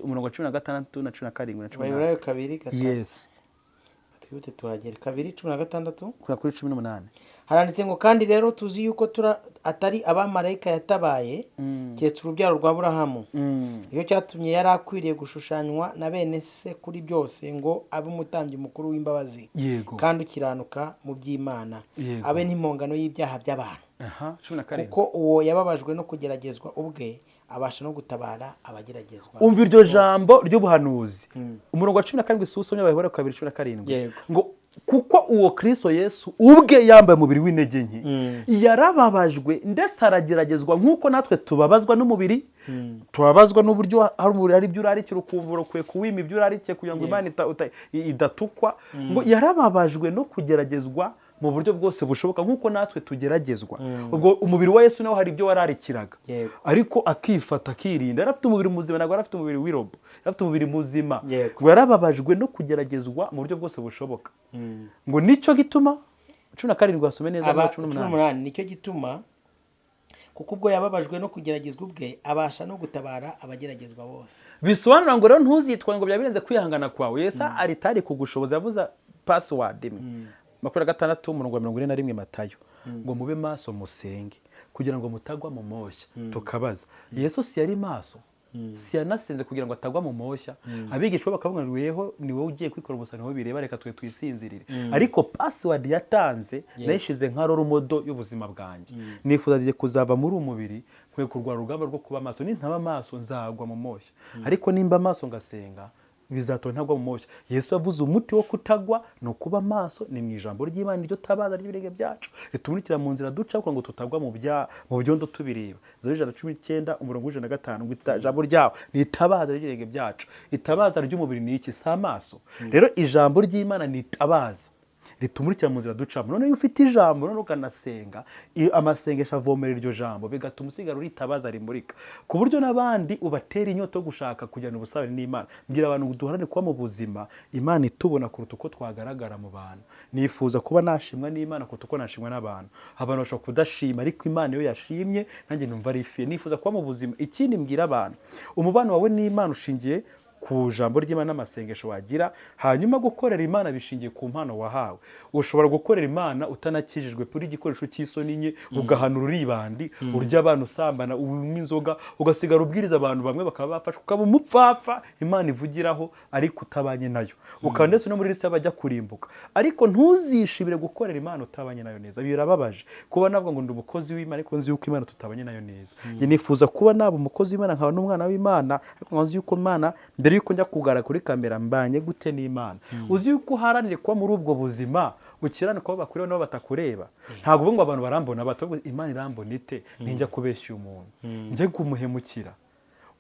S2: Umurongo wa 16 na 17 na 18.
S1: Abaheburayo 2 5.
S2: Yes.
S1: Twihute tuhagere. 2 16.
S2: Kugera kuri 18.
S1: Haranditse ngo: "Kandi rero tuzi yuko atari abamarayika yatabaye, keretse urubyaro rwa Aburahamu. Nicyo cyatumye yari akwiriye gushushanywa na bene se kuri byose, ngo abe umutambyi mukuru w'imbabazi kandi ukiranuka mu by'Imana, abe n'impongano y'ibyaha by'abantu."
S2: Aha, 17.
S1: "Kuko uwo yababajwe no kugeragezwa ubwe, abasha no gutabara abageragezwa
S2: Umva iryo
S1: bose."
S2: jambo ry'ubuhanuzi, umurongo wa 17. Si usomye Abaheburayo 2:17?
S1: Yego.
S2: Ngo kuko uwo Kristo Yesu ubwe yambaye umubiri w'intege nke, yarababajwe ndetse arageragezwa nk'uko natwe tubabazwa n'umubiri, tubabazwa n'uburyo hari umubiri, hari ibyo urarikira ukumva urakwiye kuwima ibyo urarikiye kugira ngo Imana idatukwa. Ngo yarababajwe no kugeragezwa mu buryo bwose bushoboka nk'uko natwe tugeragezwa. Ubwo umubiri wa Yesu nawo hari ibyo wararikiraga, ariko akifata, akirinda. Yari afite umubiri muzima, ntabwo yari afite umubiri w'irobo, yari afite umubiri muzima. Ngo yarababajwe no kugeragezwa mu buryo bwose bushoboka. Ngo nicyo gituma, 17, wasome neza.
S1: Aba
S2: na cumi
S1: cumi
S2: n'umunani.
S1: n'umunani: "Nicyo gituma, kuko ubwo yababajwe no kugeragezwa ubwe, abasha no gutabara abageragezwa bose."
S2: Bisobanura ngo rero ntuzitwaye ngo byaba birenze kwihangana kwawe. Yesu aritari kugushoboza. Yavuze password imwe, 26 umurongo wa 41, Matayo, ngo mube maso musenge kugira ngo mutagwa mu moshya. Tukabaza: Yesu si yari maso? Si yanasenze kugira ngo atagwa mu moshya? Abigishwa bakavuga ngo weho ni wowe ugiye kwikora umusaraba, niwo bireba, reka twe twisinzirire. Ariko password yatanze nayishize nka role model y'ubuzima bwanjye. Nifuza ngiye kuzava muri uwo mubiri, nkwiye kurwara urugamba rwo kuba maso. Nintaba maso nzagwa mu moshya, ariko nimba maso ngasenga bizatuma ntagwa mu moshya. Yesu yavuze umuti wo kutagwa ni ukuba maso, ni mu ijambo ry'Imana, iryo tabaza ry'ibirenge byacu ritumurikira mu nzira duca kugira ngo tutagwa mu byondo tubireba. Zaburi 119 umurongo wa 105, ngo ijambo ryawe ni itabaza ry'ibirenge byacu. Itabaza ry'umubiri ni iki? Si amaso? Rero ijambo ry'Imana ni itabaza ritumurikira mu nzira ducamo. Noneho iyo ufite ijambo, noneho ukanasenga, amasengesho avomera iryo jambo, bigatuma usigara uri itabaza rimurika, ku buryo n'abandi ubatera inyota yo gushaka kujyana ubusabane n'Imana. Mbwira abantu ngo duharanire kuba mu buzima Imana itubona kuruta uko twagaragara mu bantu. Nifuza kuba nashimwa n'Imana kuruta uko nashimwa n'abantu. Abantu bashobora kudashima, ariko Imana iyo yashimye nanjye numva ari fier. Nifuza kuba mu buzima. Ikindi mbwira abantu, umubano wawe n'Imana ushingiye ku jambo ry'Imana n'amasengesho wagira. Hanyuma gukorera Imana bishingiye ku mpano wahawe. Ushobora gukorera Imana utanakijijwe, kuri igikoresho cy'isoni nke, ugahanura uribandi, urya abantu, usambana, unywa inzoga, ugasigara ubwiriza abantu, bamwe bakaba bafashwe, ukaba umupfapfa Imana ivugiraho, ariko utabanye nayo, ukaba ndetse no muri lisite y'abajya kurimbuka. Ariko ntuzishimire gukorera Imana utabanye nayo neza. Birababaje kuba navuga ngo ndi umukozi w'Imana, ariko nzi yuko Imana tutabanye nayo neza. Njye nifuza kuba naba umukozi w'Imana, nkaba n'umwana w'Imana, ariko nzi yuko Imana, mbere yuko njya kugaragara kuri kamera, mbanye gute n'Imana? Uzi yuko uharanire kuba muri ubwo buzima, ukirane kuba bakureba nabo batakureba. Ntabwo uvuga ngo abantu barambona batavuga, Imana irambona ite? Ninjya kubeshya umuntu, njye kumuhemukira,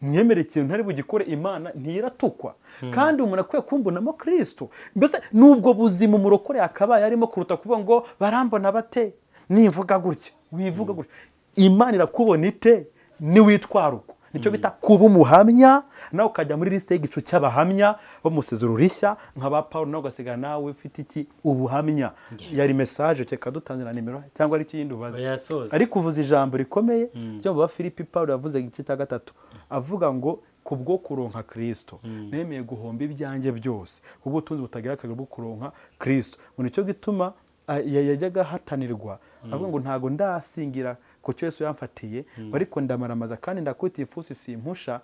S2: mwemere ikintu ntari bugikore, Imana ntiratukwa? Kandi umuntu akwiye kumbonamo Kirisito. Mbese n'ubwo buzima umurokore yakabaye arimo, kuruta kuvuga ngo barambona bate nimvuga gutya. Wivuga gutya, Imana irakubona ite niwitwara uko? Nicyo bita kuba umuhamya, nawe ukajya muri lisite y'igicu cy'abahamya bo mu isezerano rishya nka ba Paul, nawe ugasigara nawe ufite iki? Ubuhamya. Yari message. Reka dutanze na nimero, cyangwa ari ikindi ubaza?
S1: Oya, soza.
S2: Ariko uvuze ijambo rikomeye ryo mu Bafilipi. Paul yavuze igice cya 3, avuga ngo kubwo kuronka Kristo nemeye guhomba ibyanjye byose, kubwo ubutunzi butagira akagero bwo kuronka Kristo. Ngo nicyo gituma yajyaga ahatanirwa, avuga ngo ntago ndasingira ku cyo Yesu yamfatiye, ariko ndamaramaza kandi ndakubita ipfusi simpusha.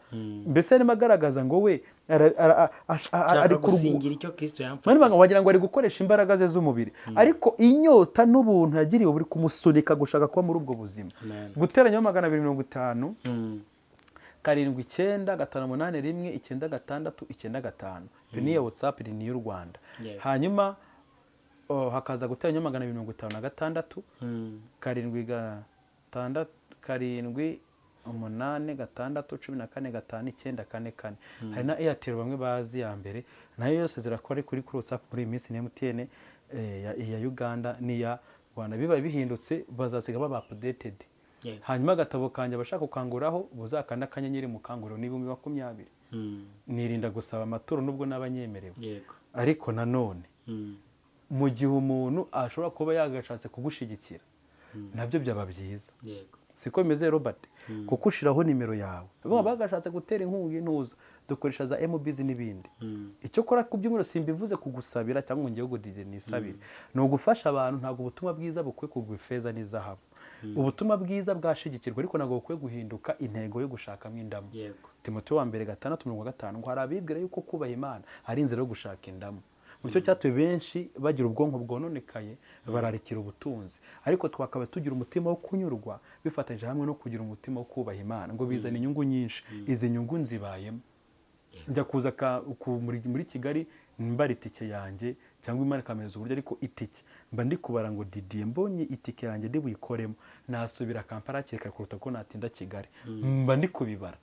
S2: Mbese arimo agaragaza ngo we
S1: Nshaka
S2: ari
S1: gusingira icyo Kristo yamfatiye.
S2: Mwene banga wagira ngo ari gukoresha imbaraga ze z'umubiri, ariko inyota n'ubuntu yagiriwe buri kumusunika gushaka kuba muri ubwo buzima.
S1: Amen.
S2: Guteranyaho 250 79 581 9695. Iyo ni iya WhatsApp, ni iy'u Rwanda. Hanyuma hakaza guteranyaho 256 7 6 8 6 14 5 9 4 4. Hari na Airtel bamwe bazi ya mbere, nayo yose zirakora kuri WhatsApp muri iyi minsi. Ni MTN ya Uganda n'iya Rwanda. Bibaye bihindutse bazasiga baba updated. Hanyuma agatabo kanjye, abashaka gukanguraho buzakanda akanyenyeri mukanguriro, ni 20,000. Nirinda gusaba amaturo nubwo naba nyemerewe. Ariko nanone mu gihe umuntu ashobora kuba yagashatse kugushyigikira, nabyo byaba byiza. Siko bimeze, Robert? Kuko ushiraho nimero yawe. Bamwe bagashatse gutera inkunga intuza, dukoresha za MBs n'ibindi. Icyo kora ku byumweru, simbivuze kugusabira cyangwa ngo ngewe ngo nisabire, ni ugufasha abantu. Ntabwo ubutumwa bwiza bukwiye kugwa ifeza n'izahabu. Ubutumwa bwiza bwashigikirwa, ariko ntabwo bukwiye guhinduka intego yo gushakamo indamu. Timoteyo wa mbere 6:50 ngo hari abibwira yuko kubaha Imana ari inzira yo gushaka indamu. Mu cyo cyatumye benshi bagira ubwonko bwononekaye, bararikira ubutunzi. Ariko twakaba tugira umutima wo kunyurwa bifatanyije hamwe no kugira umutima wo kubaha Imana, ngo bizana inyungu nyinshi. Izi nyungu nzibayemo, njya kuza muri Kigali mbara itike yanjye, cyangwa Imana ikampereza uburyo, ariko itike mba ndi kubara ngo Didier, mbonye itike yanjye ndi buyikoremo, nasubira Kampala hakiri kare kuruta ko natinda Kigali. Mba ndi kubibara.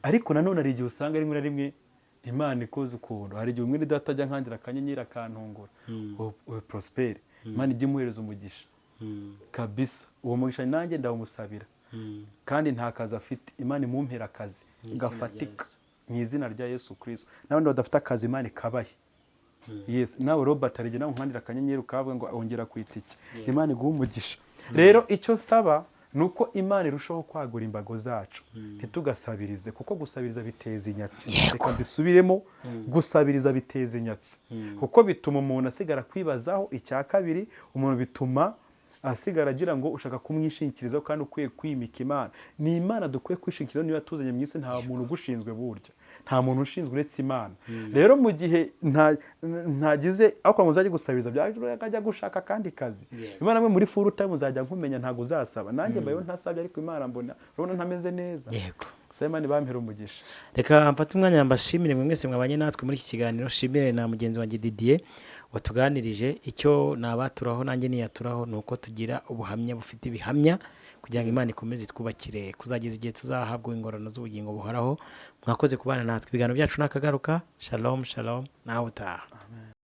S2: Ariko nanone hari igihe usanga rimwe na rimwe Imana ikoze ukuntu. Hari igihe umwe data ajya nkangira akanyenyeri akantungura. Uwo Prosperi, Imana ijya imuhereza umugisha kabisa. Uwo mugisha nanjye ndawumusabira, kandi nta kazi afite, Imana imumpera akazi
S1: Mu izina rya
S2: gafatika
S1: Yesu.
S2: Mu izina rya Yesu Kristo. N'abandi badafite akazi, Imana ikabahe. Yes, nawe Robert, hari igihe nawe nkandira akanyenyeri ukavuga ngo ongera ku itike. Imana iguhe umugisha. Rero icyo nsaba ni uko Imana irushaho kwagura imbago zacu, ntitugasabirize, kuko gusabiriza biteza inyatsi. Reka mbisubiremo: gusabiriza biteza inyatsi, kuko bituma umuntu asigara kwibazaho. Icya kabiri, umuntu bituma asigara agira ngo ushaka kumwishingikirizaho kandi ukwiye kwimika Imana. Ni Imana dukwiye kwishingikirizaho, niyo yatuzanye mu isi. Nta muntu ugushinzwe burya, nta muntu ushinzwe uretse Imana. Rero mu gihe ntagize aho ngo uzajye gusabiriza, byajya gushaka akandi kazi. Imana mwe muri full time uzajya nkumenya, ntabwo uzasaba. Nanjye mbayeho ntasabye, ariko Imana mbona, urabona ntameze neza. Simani bampera umugisha.
S1: Reka mfate umwanya mbashimire mwe mwese mwabanye natwe muri iki kiganiro, shimire na mugenzi wanjye Didier watuganirije. Icyo nabaturaho nanjye niyaturaho ni uko tugira ubuhamya bufite ibihamya, kugira ngo Imana ikomeze itwubakire kuzageza igihe tuzahabwa ingororano z'ubugingo buhoraho. Mwakoze kubana natwe. Ibiganiro byacu nakagaruka. Shalom, shalom, nawe utaha.
S2: Amen.